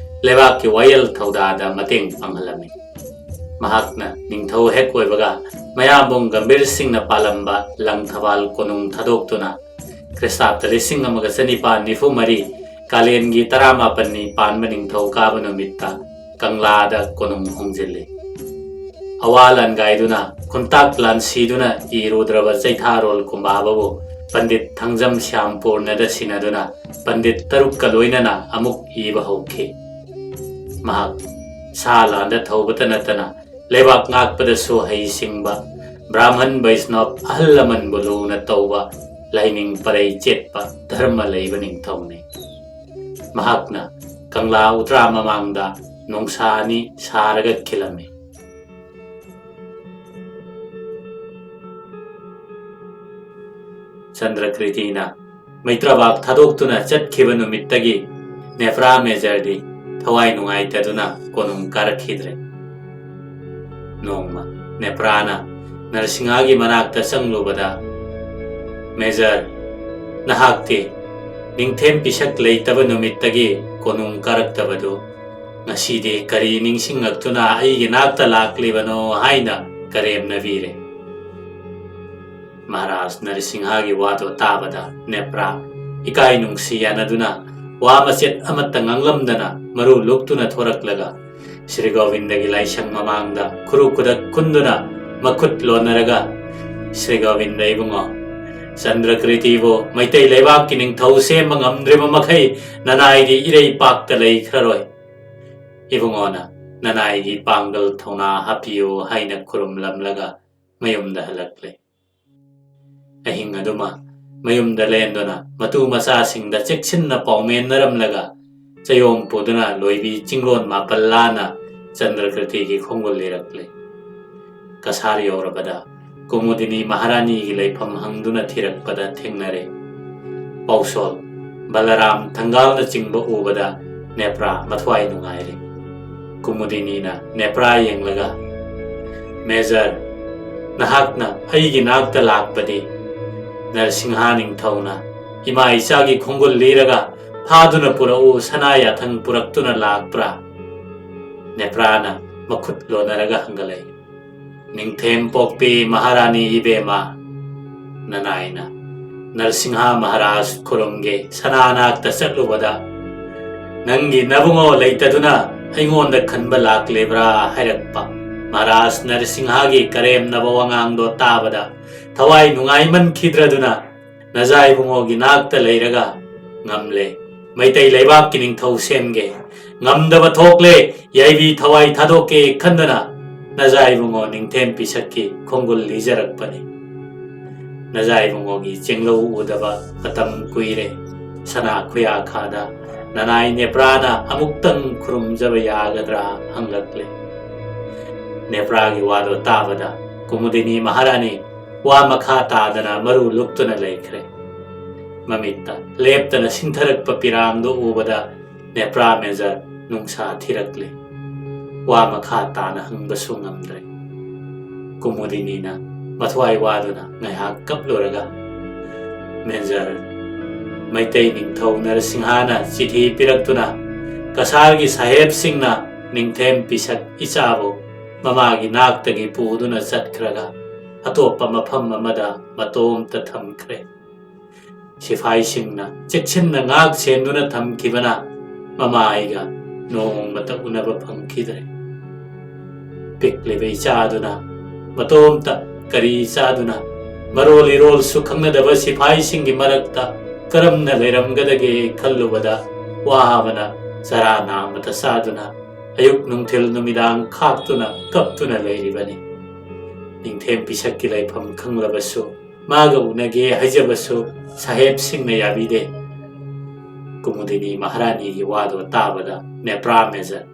ꯂꯩꯕꯥꯛꯀꯤ ꯋꯥꯌꯦꯜ ꯊꯧꯗꯥꯗ ꯃꯇꯦꯡ ꯄꯥꯡꯍꯜꯂꯝꯃꯤ꯫ ꯃꯍꯥꯛꯅ ꯅꯤꯡꯊꯧ ꯍꯦꯛ ꯑꯣꯏꯕꯒ ꯃꯌꯥꯝꯕꯨꯡ ꯒꯝꯚꯤꯔ ꯁꯤꯡꯅ ꯄꯥꯜꯂꯝꯕ ꯂꯪꯊꯕꯥꯜ ꯀꯣꯅꯨꯡ ꯊꯥꯗꯣꯛꯇꯨꯅ ꯈ꯭ꯔꯤꯁꯇꯥꯕꯗ ꯂꯤꯁꯤꯡ ꯑꯃꯒ ꯆꯅꯤꯄꯥꯟ ꯅꯤꯐꯨ ꯃꯔꯤ ꯀꯥꯂꯦꯟꯒꯤ ꯇꯔꯥꯃꯥꯄꯟꯅꯤ ꯄꯥꯟꯕ ꯅꯤꯡꯊꯧ ꯀꯥꯕ ꯅꯨꯃꯤꯠꯇ ꯀꯪꯂꯥꯗ ꯀꯣꯅꯨꯡ ꯍꯣꯡꯖꯤꯜꯂꯤ꯫ ꯑꯋꯥ ꯂꯥꯟꯒꯥꯏꯗꯨꯅ, ꯈꯨꯟꯇꯥꯛ ꯂꯥꯟꯁꯤꯗꯨꯅ ꯏꯔꯨꯗ꯭ꯔꯕ ꯆꯩꯊꯥꯔꯣꯜ ꯀꯨꯝꯕꯥꯕꯕꯨ ꯄꯟꯗꯤꯠ ꯊꯥꯡꯖꯝ ꯁ꯭ꯌꯥꯝꯄꯨꯔꯅꯗ ꯁꯤꯟꯅꯗꯨꯅ ꯄꯟꯗꯤꯠ ꯇꯔꯨꯛꯀ ꯂꯣꯏꯅꯅ ꯑꯃꯨꯛ ꯏꯕ ꯍꯧꯈꯤ꯫ ꯃꯍꯥꯛ ꯁꯥ ꯂꯥꯟꯗ ꯊꯧꯕꯇ ꯅꯠꯇꯅ ꯂꯩꯕꯥꯛ ꯉꯥꯛꯄꯗꯁꯨ ꯍꯩꯁꯤꯡꯕ, ꯕ꯭ꯔꯥꯍꯃꯟ ꯕꯩꯁꯅꯕ ꯑꯍꯜ ꯂꯃꯟꯕꯨ ꯂꯨꯅ ꯇꯧꯕ, ꯂꯥꯏꯅꯤꯡ ꯄꯔꯩ ꯆꯦꯠꯄ, ꯙꯔꯃ ꯂꯩꯕ ꯅꯤꯡꯊꯧꯅꯤ꯫ ꯃꯍꯥꯛꯅ ꯀꯪꯂꯥ ꯎꯇ꯭ꯔꯥ ꯃꯃꯥꯡꯗ ꯅꯣꯡꯁꯥ ꯑꯅꯤ ꯁꯥꯔꯒ ꯈꯤꯜꯂꯝꯃꯤ꯫ ꯆꯟꯗ꯭ꯔꯀ꯭ꯔꯤꯇꯤꯅ ꯃꯩꯇ꯭ꯔꯕꯥꯛ ꯊꯥꯗꯣꯛꯇꯨꯅ ꯆꯠꯈꯤꯕ ꯅꯨꯃꯤꯠꯇꯒꯤ ꯅꯦꯄ꯭ꯔꯥ ꯃꯦꯖꯔꯗꯤ ꯊꯋꯥꯏ ꯅꯨꯡꯉꯥꯏꯇꯗꯨꯅ ꯀꯣꯅꯨꯡ ꯀꯥꯔꯛꯈꯤꯗ꯭ꯔꯦ꯫ ꯅꯣꯡꯃ ꯅꯦꯄ꯭ꯔꯥꯅ ꯅꯔꯁꯤꯡꯍꯒꯤ ꯃꯅꯥꯛꯇ ꯆꯪꯂꯨꯕꯗ, "ꯃꯦꯖꯔ, ꯅꯍꯥꯛꯇꯤ ꯅꯤꯡꯊꯦꯝ ꯄꯤꯁꯛ ꯂꯩꯇꯕ ꯅꯨꯃꯤꯠꯇꯒꯤ ꯀꯣꯅꯨꯡ ꯀꯥꯔꯛꯇꯕꯗꯨ ꯉꯁꯤꯗꯤ ꯀꯔꯤ ꯅꯤꯡꯁꯤꯡꯉꯛꯇꯨꯅ ꯑꯩꯒꯤ ꯅꯥꯛꯇ ꯂꯥꯛꯂꯤꯕꯅꯣ?" ꯍꯥꯏꯅ ꯀꯔꯦꯝꯅꯕꯤꯔꯦ꯫ ꯃꯍꯥꯔꯥꯖ ꯅꯔꯁꯤꯡꯍꯒꯤ ꯋꯥꯗꯣ ꯇꯥꯕꯗ ꯅꯦꯄ꯭ꯔꯥ ꯏꯀꯥꯏ ꯅꯨꯡꯁꯤ ꯌꯥꯅꯗꯨꯅ ꯋꯥ ꯃꯆꯦꯠ ꯑꯃꯠꯇ ꯉꯥꯡꯂꯝꯗꯅ ꯃꯔꯨ ꯂꯨꯛꯇꯨꯅ ꯊꯣꯔꯛꯂꯒ ꯁ꯭ꯔꯤ ꯒꯣꯕꯤꯟꯗꯒꯤ ꯂꯥꯏꯁꯪ ꯃꯃꯥꯡꯗ ꯈꯨꯔꯨ ꯈꯨꯗꯛ ꯀꯨꯟꯗꯨꯅ ꯃꯈꯨꯠ ꯂꯣꯟꯅꯔꯒ, "ꯁ꯭ꯔꯤ ꯒꯣꯕꯤꯟꯗ ꯏꯕꯨꯡꯉꯣ, ꯆꯟꯗ꯭ꯔꯀ꯭ꯔꯤꯇꯤꯕꯨ ꯃꯩꯇꯩ ꯂꯩꯕꯥꯛꯀꯤ ꯅꯤꯡꯊꯧ ꯁꯦꯝꯕ ꯉꯝꯗ꯭ꯔꯤꯕ ꯃꯈꯩ ꯅꯅꯥꯏꯗꯤ ꯏꯔꯩꯄꯥꯛꯇ ꯂꯩꯈ꯭ꯔꯔꯣꯏ꯫ ꯏꯕꯨꯡꯉꯣꯅ ꯅꯅꯥꯏꯒꯤ ꯄꯥꯡꯒꯜ ꯊꯧꯅꯥ ꯍꯥꯞꯄꯤꯌꯨ" ꯍꯥꯏꯅ ꯈꯨꯔꯨꯝꯂꯝꯂꯒ ꯃꯌꯨꯝꯗ ꯍꯜꯂꯛꯂꯦ꯫ ꯑꯍꯤꯡ ꯑꯗꯨꯃ ꯃꯌꯨꯝꯗ ꯂꯦꯟꯗꯨꯅ ꯃꯇꯨ ꯃꯆꯥꯁꯤꯡꯗ ꯆꯦꯛꯁꯤꯟꯅ ꯄꯥꯎꯃꯦꯟꯅꯔꯝꯂꯒ ꯆꯌꯣꯝ ꯄꯨꯗꯨꯅ ꯂꯣꯏꯕꯤ ꯆꯤꯡꯂꯣꯟ ꯃꯥꯄꯜ ꯂꯥꯟꯅ ꯆꯟꯗ꯭ꯔꯀ꯭ꯔꯤꯇꯤꯒꯤ ꯈꯣꯡꯒꯨꯜ ꯂꯤꯔꯛꯂꯦ꯫ ꯀꯁꯥꯔ ꯌꯧꯔꯕꯗ ꯀꯨꯃꯨꯗꯤꯅꯤ ꯃꯍꯥꯔꯥꯅꯤꯒꯤ ꯂꯩꯐꯝ ꯍꯪꯗꯨꯅ ꯊꯤꯔꯛꯄꯗ ꯊꯦꯡꯅꯔꯦ꯫ ꯄꯥꯎꯁꯣꯜ, ꯕꯂꯔꯥꯝ ꯊꯪꯒꯥꯜꯅꯆꯤꯡꯕ ꯎꯕꯗ ꯅꯦꯄ꯭ꯔꯥ ꯃꯊ꯭ꯋꯥꯏ ꯅꯨꯡꯉꯥꯏꯔꯦ꯫ ꯀꯨꯃꯨꯗꯤꯅꯤꯅ ꯅꯦꯄ꯭ꯔꯥ ꯌꯦꯡꯂꯒ, "ꯃꯦꯖꯔ, ꯅꯍꯥꯛꯅ ꯑꯩꯒꯤ ꯅꯥꯛꯇ ꯂꯥꯛꯄꯗꯤ ꯅꯔꯁꯤꯡꯍꯥ ꯅꯤꯡꯊꯧꯅ ꯏꯃꯥ ꯏꯆꯥꯒꯤ ꯈꯣꯡꯒꯨꯜ ꯂꯤꯔꯒ ꯐꯥꯗꯨꯅ ꯄꯨꯔꯛꯎ ꯁꯅꯥ ꯌꯥꯊꯪ ꯄꯨꯔꯛꯇꯨꯅ ꯂꯥꯛꯄ꯭ꯔꯥ?" ꯅꯦꯄ꯭ꯔꯥꯅ ꯃꯈꯨꯠ ꯂꯣꯟꯅꯔꯒ ꯍꯪꯒꯠꯂꯛꯏ, "ꯅꯤꯡꯊꯦꯝ ꯄꯣꯛꯄꯤ ꯃꯍꯥꯔꯥꯅꯤ ꯏꯕꯦꯝꯃ, ꯅꯅꯥꯏꯅ ꯅꯔꯁꯤꯡꯍꯥ ꯃꯍꯥꯔꯥꯖ ꯈꯨꯔꯨꯝꯒꯦ ꯁꯅꯥ ꯅꯥꯛꯇ ꯆꯠꯂꯨꯕꯗ ꯅꯪꯒꯤ ꯅꯕꯨꯡꯉꯣ ꯂꯩꯇꯗꯨꯅ ꯑꯩꯉꯣꯟꯗ ꯈꯟꯕ ꯂꯥꯛꯂꯤꯕ꯭ꯔꯥ?" ꯍꯥꯏꯔꯛꯄ ꯃꯍꯥꯔꯥꯖ ꯅꯔꯁꯤꯡꯍꯥꯒꯤ ꯀꯔꯦꯝꯅꯕ ꯋꯥꯉꯥꯡꯗꯣ ꯇꯥꯕꯗ ꯊꯋꯥꯏ ꯅꯨꯡꯉꯥꯏꯃꯟꯈꯤꯗ꯭ꯔꯗꯨꯅ ꯅꯖꯥꯏꯕꯨꯡꯉꯣꯒꯤ ꯅꯥꯛꯇ ꯂꯩꯔꯒ, "ꯉꯝꯂꯦ, ꯃꯩꯇꯩ ꯂꯩꯕꯥꯛꯀꯤ ꯅꯤꯡꯊꯧ ꯁꯦꯝꯒꯦ, ꯉꯝꯗꯕ ꯊꯣꯛꯂꯦ, ꯌꯥꯏꯕꯤ ꯊꯋꯥꯏ ꯊꯥꯗꯣꯛꯀꯦ" ꯈꯟꯗꯅ ꯅꯖꯥꯏꯕꯨꯡꯉꯣ ꯅꯤꯡꯊꯦꯝ ꯄꯤꯁꯛꯀꯤ ꯈꯣꯡꯒꯨꯜ ꯂꯤꯖꯔꯛꯄꯅꯤ꯫ ꯅꯖꯥꯏꯕꯨꯡꯉꯣꯒꯤ ꯆꯦꯡꯂꯧ ꯎꯗꯕ ꯃꯇꯝ ꯀꯨꯏꯔꯦ꯫ ꯁꯅꯥ ꯈꯨꯌꯥꯈꯥꯗ ꯅꯅꯥꯏ ꯅꯦꯄ꯭ꯔꯥꯅ ꯑꯃꯨꯛꯇꯪ ꯈꯨꯔꯨꯝꯖꯕ ꯌꯥꯒꯗ꯭ꯔꯥ ꯍꯪꯂꯛꯂꯦ꯫ ꯅꯦꯄ꯭ꯔꯥꯒꯤ ꯋꯥꯗꯣ ꯇꯥꯕꯗ ꯀꯨꯃꯨꯗꯤꯅꯤ ꯃꯍꯥꯔꯥꯅꯤ ꯋꯥ ꯃꯈꯥ ꯇꯥꯗꯅ ꯃꯔꯨ ꯂꯨꯞꯇꯨꯅ ꯂꯩꯈ꯭ꯔꯦ꯫ ꯃꯃꯤꯠꯇ ꯂꯦꯞꯇꯅ ꯁꯤꯡꯊꯔꯛꯄ ꯄꯤꯔꯥꯡꯗꯨ ꯎꯕꯗ ꯅꯦꯄ꯭ꯔꯥ ꯃꯦꯖꯔ ꯅꯨꯡꯁꯥ ꯊꯤꯔꯛꯂꯦ꯫ ꯋꯥ ꯃꯈꯥ ꯇꯥꯅ ꯍꯪꯕꯁꯨ ꯉꯝꯗ꯭ꯔꯦ꯫ ꯀꯨꯃꯨꯗꯤꯅꯤꯅ ꯃꯊ꯭ꯋꯥꯏ ꯋꯥꯗꯨꯅ ꯉꯥꯏꯍꯥꯛ ꯀꯞꯂꯨꯔꯒ, "ꯃꯦꯖꯔ, ꯃꯩꯇꯩ ꯅꯤꯡꯊꯧ ꯅꯔꯁꯤꯡꯍꯥꯅ ꯆꯤꯊꯤ ꯄꯤꯔꯛꯇꯨꯅ ꯀꯁꯥꯔꯒꯤ ꯁꯥꯍꯦꯕꯁꯤꯡꯅ ꯅꯤꯡꯊꯦꯝ ꯄꯤꯁꯛ ꯏꯆꯥꯕꯨ ꯃꯃꯥꯒꯤ ꯅꯥꯛꯇꯒꯤ ꯄꯨꯗꯨꯅ ꯆꯠꯈ꯭ꯔꯒ ꯑꯇꯣꯞꯄ ꯃꯐꯝ ꯑꯃꯗ ꯃꯇꯣꯝꯇ ꯊꯝꯈ꯭ꯔꯦ꯫ ꯁꯤꯐꯥꯏꯁꯤꯡꯅ ꯆꯦꯛꯁꯤꯟꯅ ꯉꯥꯛ ꯁꯦꯟꯗꯨꯅ ꯊꯝꯈꯤꯕꯅ ꯃꯃꯥ ꯑꯩꯒ ꯅꯣꯡꯃꯇ ꯎꯅꯕ ꯐꯪꯈꯤꯗ꯭ꯔꯦ꯫ ꯄꯤꯛꯂꯤꯕ ꯏꯆꯥꯗꯨꯅ ꯃꯇꯣꯝꯇ ꯀꯔꯤ ꯆꯥꯗꯨꯅ ꯃꯔꯣꯜ ꯏꯔꯣꯜꯁꯨ ꯈꯪꯅꯗꯕ ꯁꯤꯐꯥꯏꯁꯤꯡꯒꯤ ꯃꯔꯛꯇ ꯀꯔꯝꯅ ꯂꯩꯔꯝꯒꯗꯒꯦ ꯈꯜꯂꯨꯕꯗ ꯋꯥꯕꯅ ꯆꯔꯥ ꯅꯥꯝꯃꯇ ꯆꯥꯗꯨꯅ ꯑꯌꯨꯛ ꯅꯨꯡꯊꯤꯜ ꯅꯨꯃꯤꯗꯥꯡ ꯈꯥꯛꯇꯨꯅ ꯀꯞꯇꯨꯅ ꯂꯩꯔꯤꯕꯅꯤ꯫ ꯅꯤꯡꯊꯦꯝ ꯄꯤꯁꯛꯀꯤ ꯂꯩꯐꯝ ꯈꯪꯂꯕꯁꯨ ꯃꯥꯒ ꯎꯅꯒꯦ ꯍꯥꯏꯖꯕꯁꯨ ꯁꯥꯍꯦꯕꯁꯤꯡꯅ ꯌꯥꯕꯤꯗꯦ꯫ ꯀꯨꯃꯨꯗꯤꯅꯤ ꯃꯍꯥꯔꯥꯅꯤꯒꯤ ꯋꯥꯗꯣ ꯇꯥꯕꯗ ꯅꯦꯄ꯭ꯔꯥ ꯃꯦꯖꯔ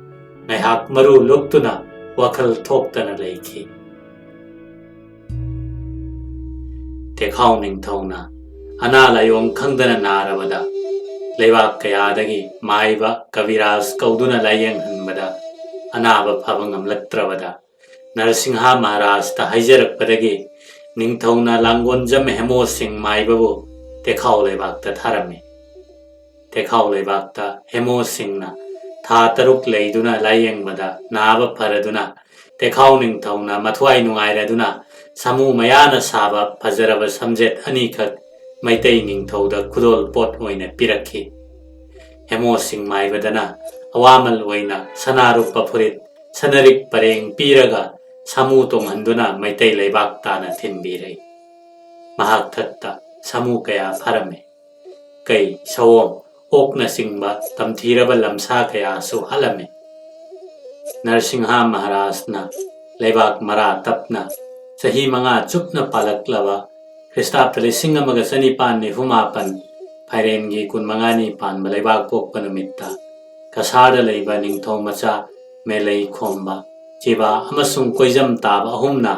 ꯉꯥꯏꯍꯥꯛ ꯃꯔꯨ ꯂꯨꯞꯇꯨꯅ ꯋꯥꯈꯜ ꯊꯣꯛꯇꯅ ꯂꯩꯈꯤ꯫ ꯇꯦꯈꯥꯎ ꯅꯤꯡꯊꯧꯅ ꯑꯅꯥ ꯂꯥꯏꯌꯣꯡ ꯈꯪꯗꯅ ꯅꯥꯔꯕꯗ ꯂꯩꯕꯥꯛ ꯀꯌꯥꯗꯒꯤ ꯃꯥꯏꯕ ꯀꯕꯤꯔꯥꯖ ꯀꯧꯗꯨꯅ ꯂꯥꯏꯌꯦꯡꯍꯟꯕꯗ ꯑꯅꯥꯕ ꯐꯕ ꯉꯝꯂꯛꯇ꯭ꯔꯕꯗ ꯅꯔꯁꯤꯡꯍ ꯃꯍꯥꯔꯥꯖꯇ ꯍꯥꯏꯖꯔꯛꯄꯗꯒꯤ ꯅꯤꯡꯊꯧꯅ ꯂꯥꯡꯒꯣꯟꯖꯝ ꯍꯦꯃꯣ ꯁꯤꯡ ꯃꯥꯏꯕꯕꯨ ꯇꯦꯈꯥꯎ ꯂꯩꯕꯥꯛꯇ ꯊꯥꯔꯝꯃꯤ꯫ ꯇꯦꯈꯥꯎ ꯂꯩꯕꯥꯛꯇ ꯍꯦꯃꯣ ꯁꯤꯡꯅ ꯊꯥ ꯇꯔꯨꯛ ꯂꯩꯗꯨꯅ ꯂꯥꯏꯌꯦꯡꯕꯗ ꯅꯥꯕ ꯐꯔꯗꯨꯅ ꯇꯦꯈꯥꯎ ꯅꯤꯡꯊꯧꯅ ꯃꯊ꯭ꯋꯥꯏ ꯅꯨꯡꯉꯥꯏꯔꯗꯨꯅ ꯁꯥꯃꯨ ꯃꯌꯥꯅ ꯁꯥꯕ ꯐꯖꯔꯕ ꯁꯝꯖꯦꯠ ꯑꯅꯤꯈꯛ ꯃꯩꯇꯩ ꯅꯤꯡꯊꯧꯗ ꯈꯨꯗꯣꯜ ꯄꯣꯠ ꯑꯣꯏꯅ ꯄꯤꯔꯛꯈꯤ꯫ ꯍꯦꯃꯣ ꯁꯤꯡ ꯃꯥꯏꯕꯗꯅ ꯑꯋꯥꯃꯜ ꯑꯣꯏꯅ ꯁꯅꯥꯔꯨꯞꯄ ꯐꯨꯔꯤꯠ, ꯁꯅꯔꯤꯛ ꯄꯔꯦꯡ ꯄꯤꯔꯒ ꯁꯥꯃꯨ ꯇꯣꯡꯍꯟꯗꯨꯅ ꯃꯩꯇꯩ ꯂꯩꯕꯥꯛ ꯇꯥꯅ ꯊꯤꯟꯕꯤꯔꯦ꯫ ꯃꯍꯥꯛ ꯊꯛꯇ ꯁꯥꯃꯨ ꯀꯌꯥ ꯐꯥꯔꯝꯃꯤ꯫ ꯀꯩ, ꯁꯑꯣꯝ, ꯑꯣꯛꯅꯆꯤꯡꯕ ꯇꯝꯊꯤꯔꯕ ꯂꯝꯁꯥ ꯀꯌꯥꯁꯨ ꯍꯥꯠꯂꯝꯃꯤ꯫ ꯅꯔꯁꯤꯡꯍ ꯃꯍꯥꯔꯥꯖꯅ ꯂꯩꯕꯥꯛ ꯃꯔꯥ ꯇꯞꯅ ꯆꯍꯤ ꯃꯉꯥ ꯆꯨꯞꯅ ꯄꯥꯜꯂꯛꯂꯕ ꯈ꯭ꯔꯤꯁꯇꯥꯕꯗ ꯂꯤꯁꯤꯡ ꯑꯃꯒ ꯆꯅꯤꯄꯥꯟ ꯅꯤꯐꯨ ꯃꯥꯄꯟ ꯐꯥꯏꯔꯦꯟꯒꯤ ꯀꯨꯟꯃꯉꯥꯅꯤ ꯄꯥꯟꯕ ꯂꯩꯕꯥꯛ ꯄꯣꯛꯄ ꯅꯨꯃꯤꯠꯇ ꯀꯁꯥꯔꯗ ꯂꯩꯕ ꯅꯤꯡꯊꯧ ꯃꯆꯥ ꯃꯦꯂꯩ ꯈꯣꯝꯕ, ꯆꯤꯕꯥ ꯑꯃꯁꯨꯡ ꯀꯣꯏꯖꯝ ꯇꯥꯕ ꯑꯍꯨꯝꯅ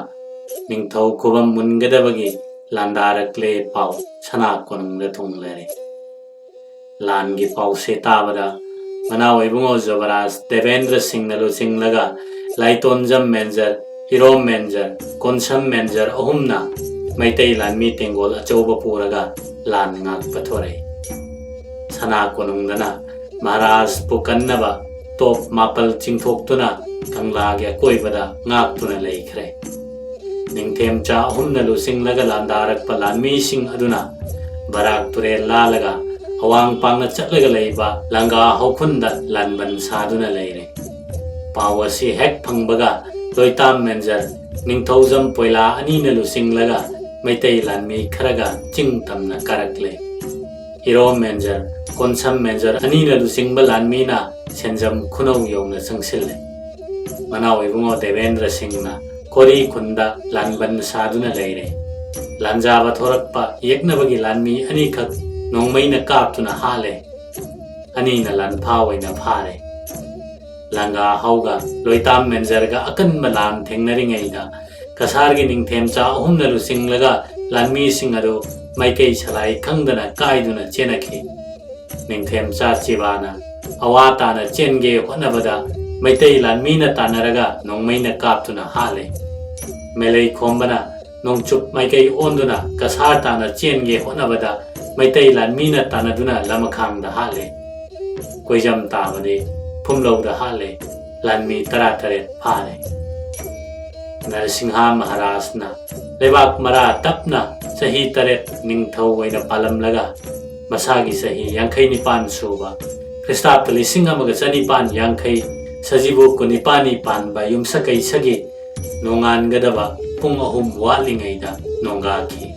ꯅꯤꯡꯊꯧ ꯈꯨꯕꯝ ꯃꯨꯟꯒꯗꯕꯒꯤ ꯂꯥꯟꯗꯥꯔꯛꯂꯦ ꯄꯥꯎ ꯁꯅꯥ ꯀꯣꯅꯨꯡꯗ ꯊꯨꯡꯂꯔꯦ꯫ ꯂꯥꯟꯒꯤ ꯄꯥꯎꯁꯦ ꯇꯥꯕꯗ ꯃꯅꯥꯎ ꯏꯕꯨꯡꯉꯣ ꯖꯨꯕꯔꯥꯖ ꯗꯦꯕꯦꯟꯗ꯭ꯔ ꯁꯤꯡꯅ ꯂꯨꯆꯤꯡꯂꯒ ꯂꯥꯏꯇꯣꯟꯖꯝ ꯃꯦꯟꯖꯔ, ꯏꯔꯣꯝ ꯃꯦꯟꯖꯔ, ꯀꯣꯟꯁꯝ ꯃꯦꯟꯖꯔ ꯑꯍꯨꯝꯅ ꯃꯩꯇꯩ ꯂꯥꯟꯃꯤ ꯇꯦꯡꯒꯣꯜ ꯑꯆꯧꯕ ꯄꯨꯔꯒ ꯂꯥꯟ ꯉꯥꯛꯄ ꯊꯣꯔꯛꯏ꯫ ꯁꯅꯥ ꯀꯣꯅꯨꯡꯗꯅ ꯃꯍꯥꯔꯥꯖꯄꯨ ꯀꯟꯅꯕ ꯇꯣꯞ ꯃꯥꯄꯜ ꯆꯤꯡꯊꯣꯛꯇꯨꯅ ꯀꯪꯂꯥꯒꯤ ꯑꯀꯣꯏꯕꯗ ꯉꯥꯛꯇꯨꯅ ꯂꯩꯈ꯭ꯔꯦ꯫ ꯅꯤꯡꯊꯦꯝꯆꯥ ꯑꯍꯨꯝꯅ ꯂꯨꯆꯤꯡꯂꯒ ꯂꯥꯟꯗꯥꯔꯛꯄ ꯂꯥꯟꯃꯤꯁꯤꯡ ꯑꯗꯨꯅ ꯕꯔꯥꯛ ꯇꯨꯔꯦꯜ ꯂꯥꯜꯂꯒ ꯑꯋꯥꯡ ꯄꯥꯡꯅ ꯆꯠꯂꯒ ꯂꯩꯕ ꯂꯪꯒꯥ ꯍꯧꯈꯨꯟꯗ ꯂꯥꯟꯕꯟ ꯁꯥꯗꯨꯅ ꯂꯩꯔꯦ꯫ ꯄꯥꯎ ꯑꯁꯤ ꯍꯦꯛ ꯐꯪꯕꯒ ꯂꯣꯏꯇꯥꯝ ꯃꯦꯟꯖꯔ, ꯅꯤꯡꯊꯧꯖꯝ ꯄꯣꯏꯂꯥ ꯑꯅꯤꯅ ꯂꯨꯆꯤꯡꯂꯒ ꯃꯩꯇꯩ ꯂꯥꯟꯃꯤ ꯈꯔꯒ ꯆꯤꯡ ꯇꯝꯅ ꯀꯥꯔꯛꯂꯦ꯫ ꯏꯔꯣꯝ ꯃꯦꯟꯖꯔ, ꯀꯣꯟꯁꯝ ꯃꯦꯟꯖꯔ ꯑꯅꯤꯅ ꯂꯨꯆꯤꯡꯕ ꯂꯥꯟꯃꯤꯅ ꯁꯦꯟꯖꯝ ꯈꯨꯅꯧ ꯌꯧꯅ ꯆꯪꯁꯤꯜꯂꯦ꯫ ꯃꯅꯥꯎ ꯏꯕꯨꯡꯉꯣ ꯗꯦꯕꯦꯟꯗ꯭ꯔ ꯁꯤꯡꯅ ꯀꯣꯔꯤ ꯈꯨꯟꯗ ꯂꯥꯟꯕꯟ ꯁꯥꯗꯨꯅ ꯂꯩꯔꯦ꯫ ꯂꯥꯟꯖꯥꯕ ꯊꯣꯔꯛꯄ ꯌꯦꯛꯅꯕꯒꯤ ꯂꯥꯟꯃꯤ ꯑꯅꯤꯈꯛ ꯅꯣꯡꯃꯩꯅ ꯀꯥꯞꯇꯨꯅ ꯍꯥꯠꯂꯦ꯫ ꯑꯅꯤꯅ ꯂꯥꯟꯐꯥ ꯑꯣꯏꯅ ꯐꯥꯔꯦ꯫ ꯂꯪꯒꯥ ꯍꯧꯒ ꯂꯣꯏꯇꯥꯝ ꯃꯦꯟꯖꯔꯒ ꯑꯀꯟꯕ ꯂꯥꯟ ꯊꯦꯡꯅꯔꯤꯉꯩꯗ ꯀꯁꯥꯔꯒꯤ ꯅꯤꯡꯊꯦꯝꯆꯥ ꯑꯍꯨꯝꯅ ꯂꯨꯆꯤꯡꯂꯒ ꯂꯥꯟꯃꯤꯁꯤꯡ ꯑꯗꯨ ꯃꯥꯏꯀꯩ ꯁꯂꯥꯏ ꯈꯪꯗꯅ ꯀꯥꯏꯗꯨꯅ ꯆꯦꯟꯅꯈꯤ꯫ ꯅꯤꯡꯊꯦꯝꯆꯥ ꯆꯤꯕꯥꯅ ꯑꯋꯥ ꯇꯥꯅ ꯆꯦꯟꯒꯦ ꯍꯣꯠꯅꯕꯗ ꯃꯩꯇꯩ ꯂꯥꯟꯃꯤꯅ ꯇꯥꯟꯅꯔꯒ ꯅꯣꯡꯃꯩꯅ ꯀꯥꯞꯇꯨꯅ ꯍꯥꯠꯂꯦ꯫ ꯃꯦꯂꯩ ꯈꯣꯝꯕꯅ ꯅꯣꯡꯆꯨꯞ ꯃꯥꯏꯀꯩ ꯑꯣꯟꯗꯨꯅ ꯀꯁꯥꯔ ꯇꯥꯅ ꯆꯦꯟꯒꯦ ꯍꯣꯠꯅꯕꯗ ꯃꯩꯇꯩ ꯂꯥꯟꯃꯤꯅ ꯇꯥꯟꯅꯗꯨꯅ ꯂꯃꯈꯥꯡꯗ ꯍꯥꯠꯂꯦ꯫ ꯀꯣꯏꯖꯝ ꯇꯥꯕꯗꯤ ꯐꯨꯝꯂꯧꯗ ꯍꯥꯠꯂꯦ꯫ ꯂꯥꯟꯃꯤ ꯇꯔꯥꯇꯔꯦꯠ ꯐꯥꯔꯦ꯫ ꯅꯔꯁꯤꯡꯍ ꯃꯍꯥꯔꯥꯖꯅ ꯂꯩꯕꯥꯛ ꯃꯔꯥ ꯇꯞꯅ ꯆꯍꯤ ꯇꯔꯦꯠ ꯅꯤꯡꯊꯧ ꯑꯣꯏꯅ ꯄꯥꯜꯂꯝꯂꯒ ꯃꯁꯥꯒꯤ ꯆꯍꯤ ꯌꯥꯡꯈꯩ ꯅꯤꯄꯥꯟ ꯁꯨꯕ ꯈ꯭ꯔꯤꯁꯇꯥꯕ ꯂꯤꯁꯤꯡ ꯑꯃꯒ ꯆꯅꯤꯄꯥꯟ ꯌꯥꯡꯈꯩ ꯁꯖꯤꯕꯨ ꯀꯨꯟꯅꯤꯄꯥꯟꯅꯤ ꯄꯥꯟꯕ ꯌꯨꯝꯁꯀꯩꯁꯒꯤ ꯅꯣꯡꯉꯥꯟꯒꯗꯕ ꯄꯨꯡ ꯑꯍꯨꯝ ꯋꯥꯠꯂꯤꯉꯩꯗ ꯅꯣꯡꯒꯥꯈꯤ꯫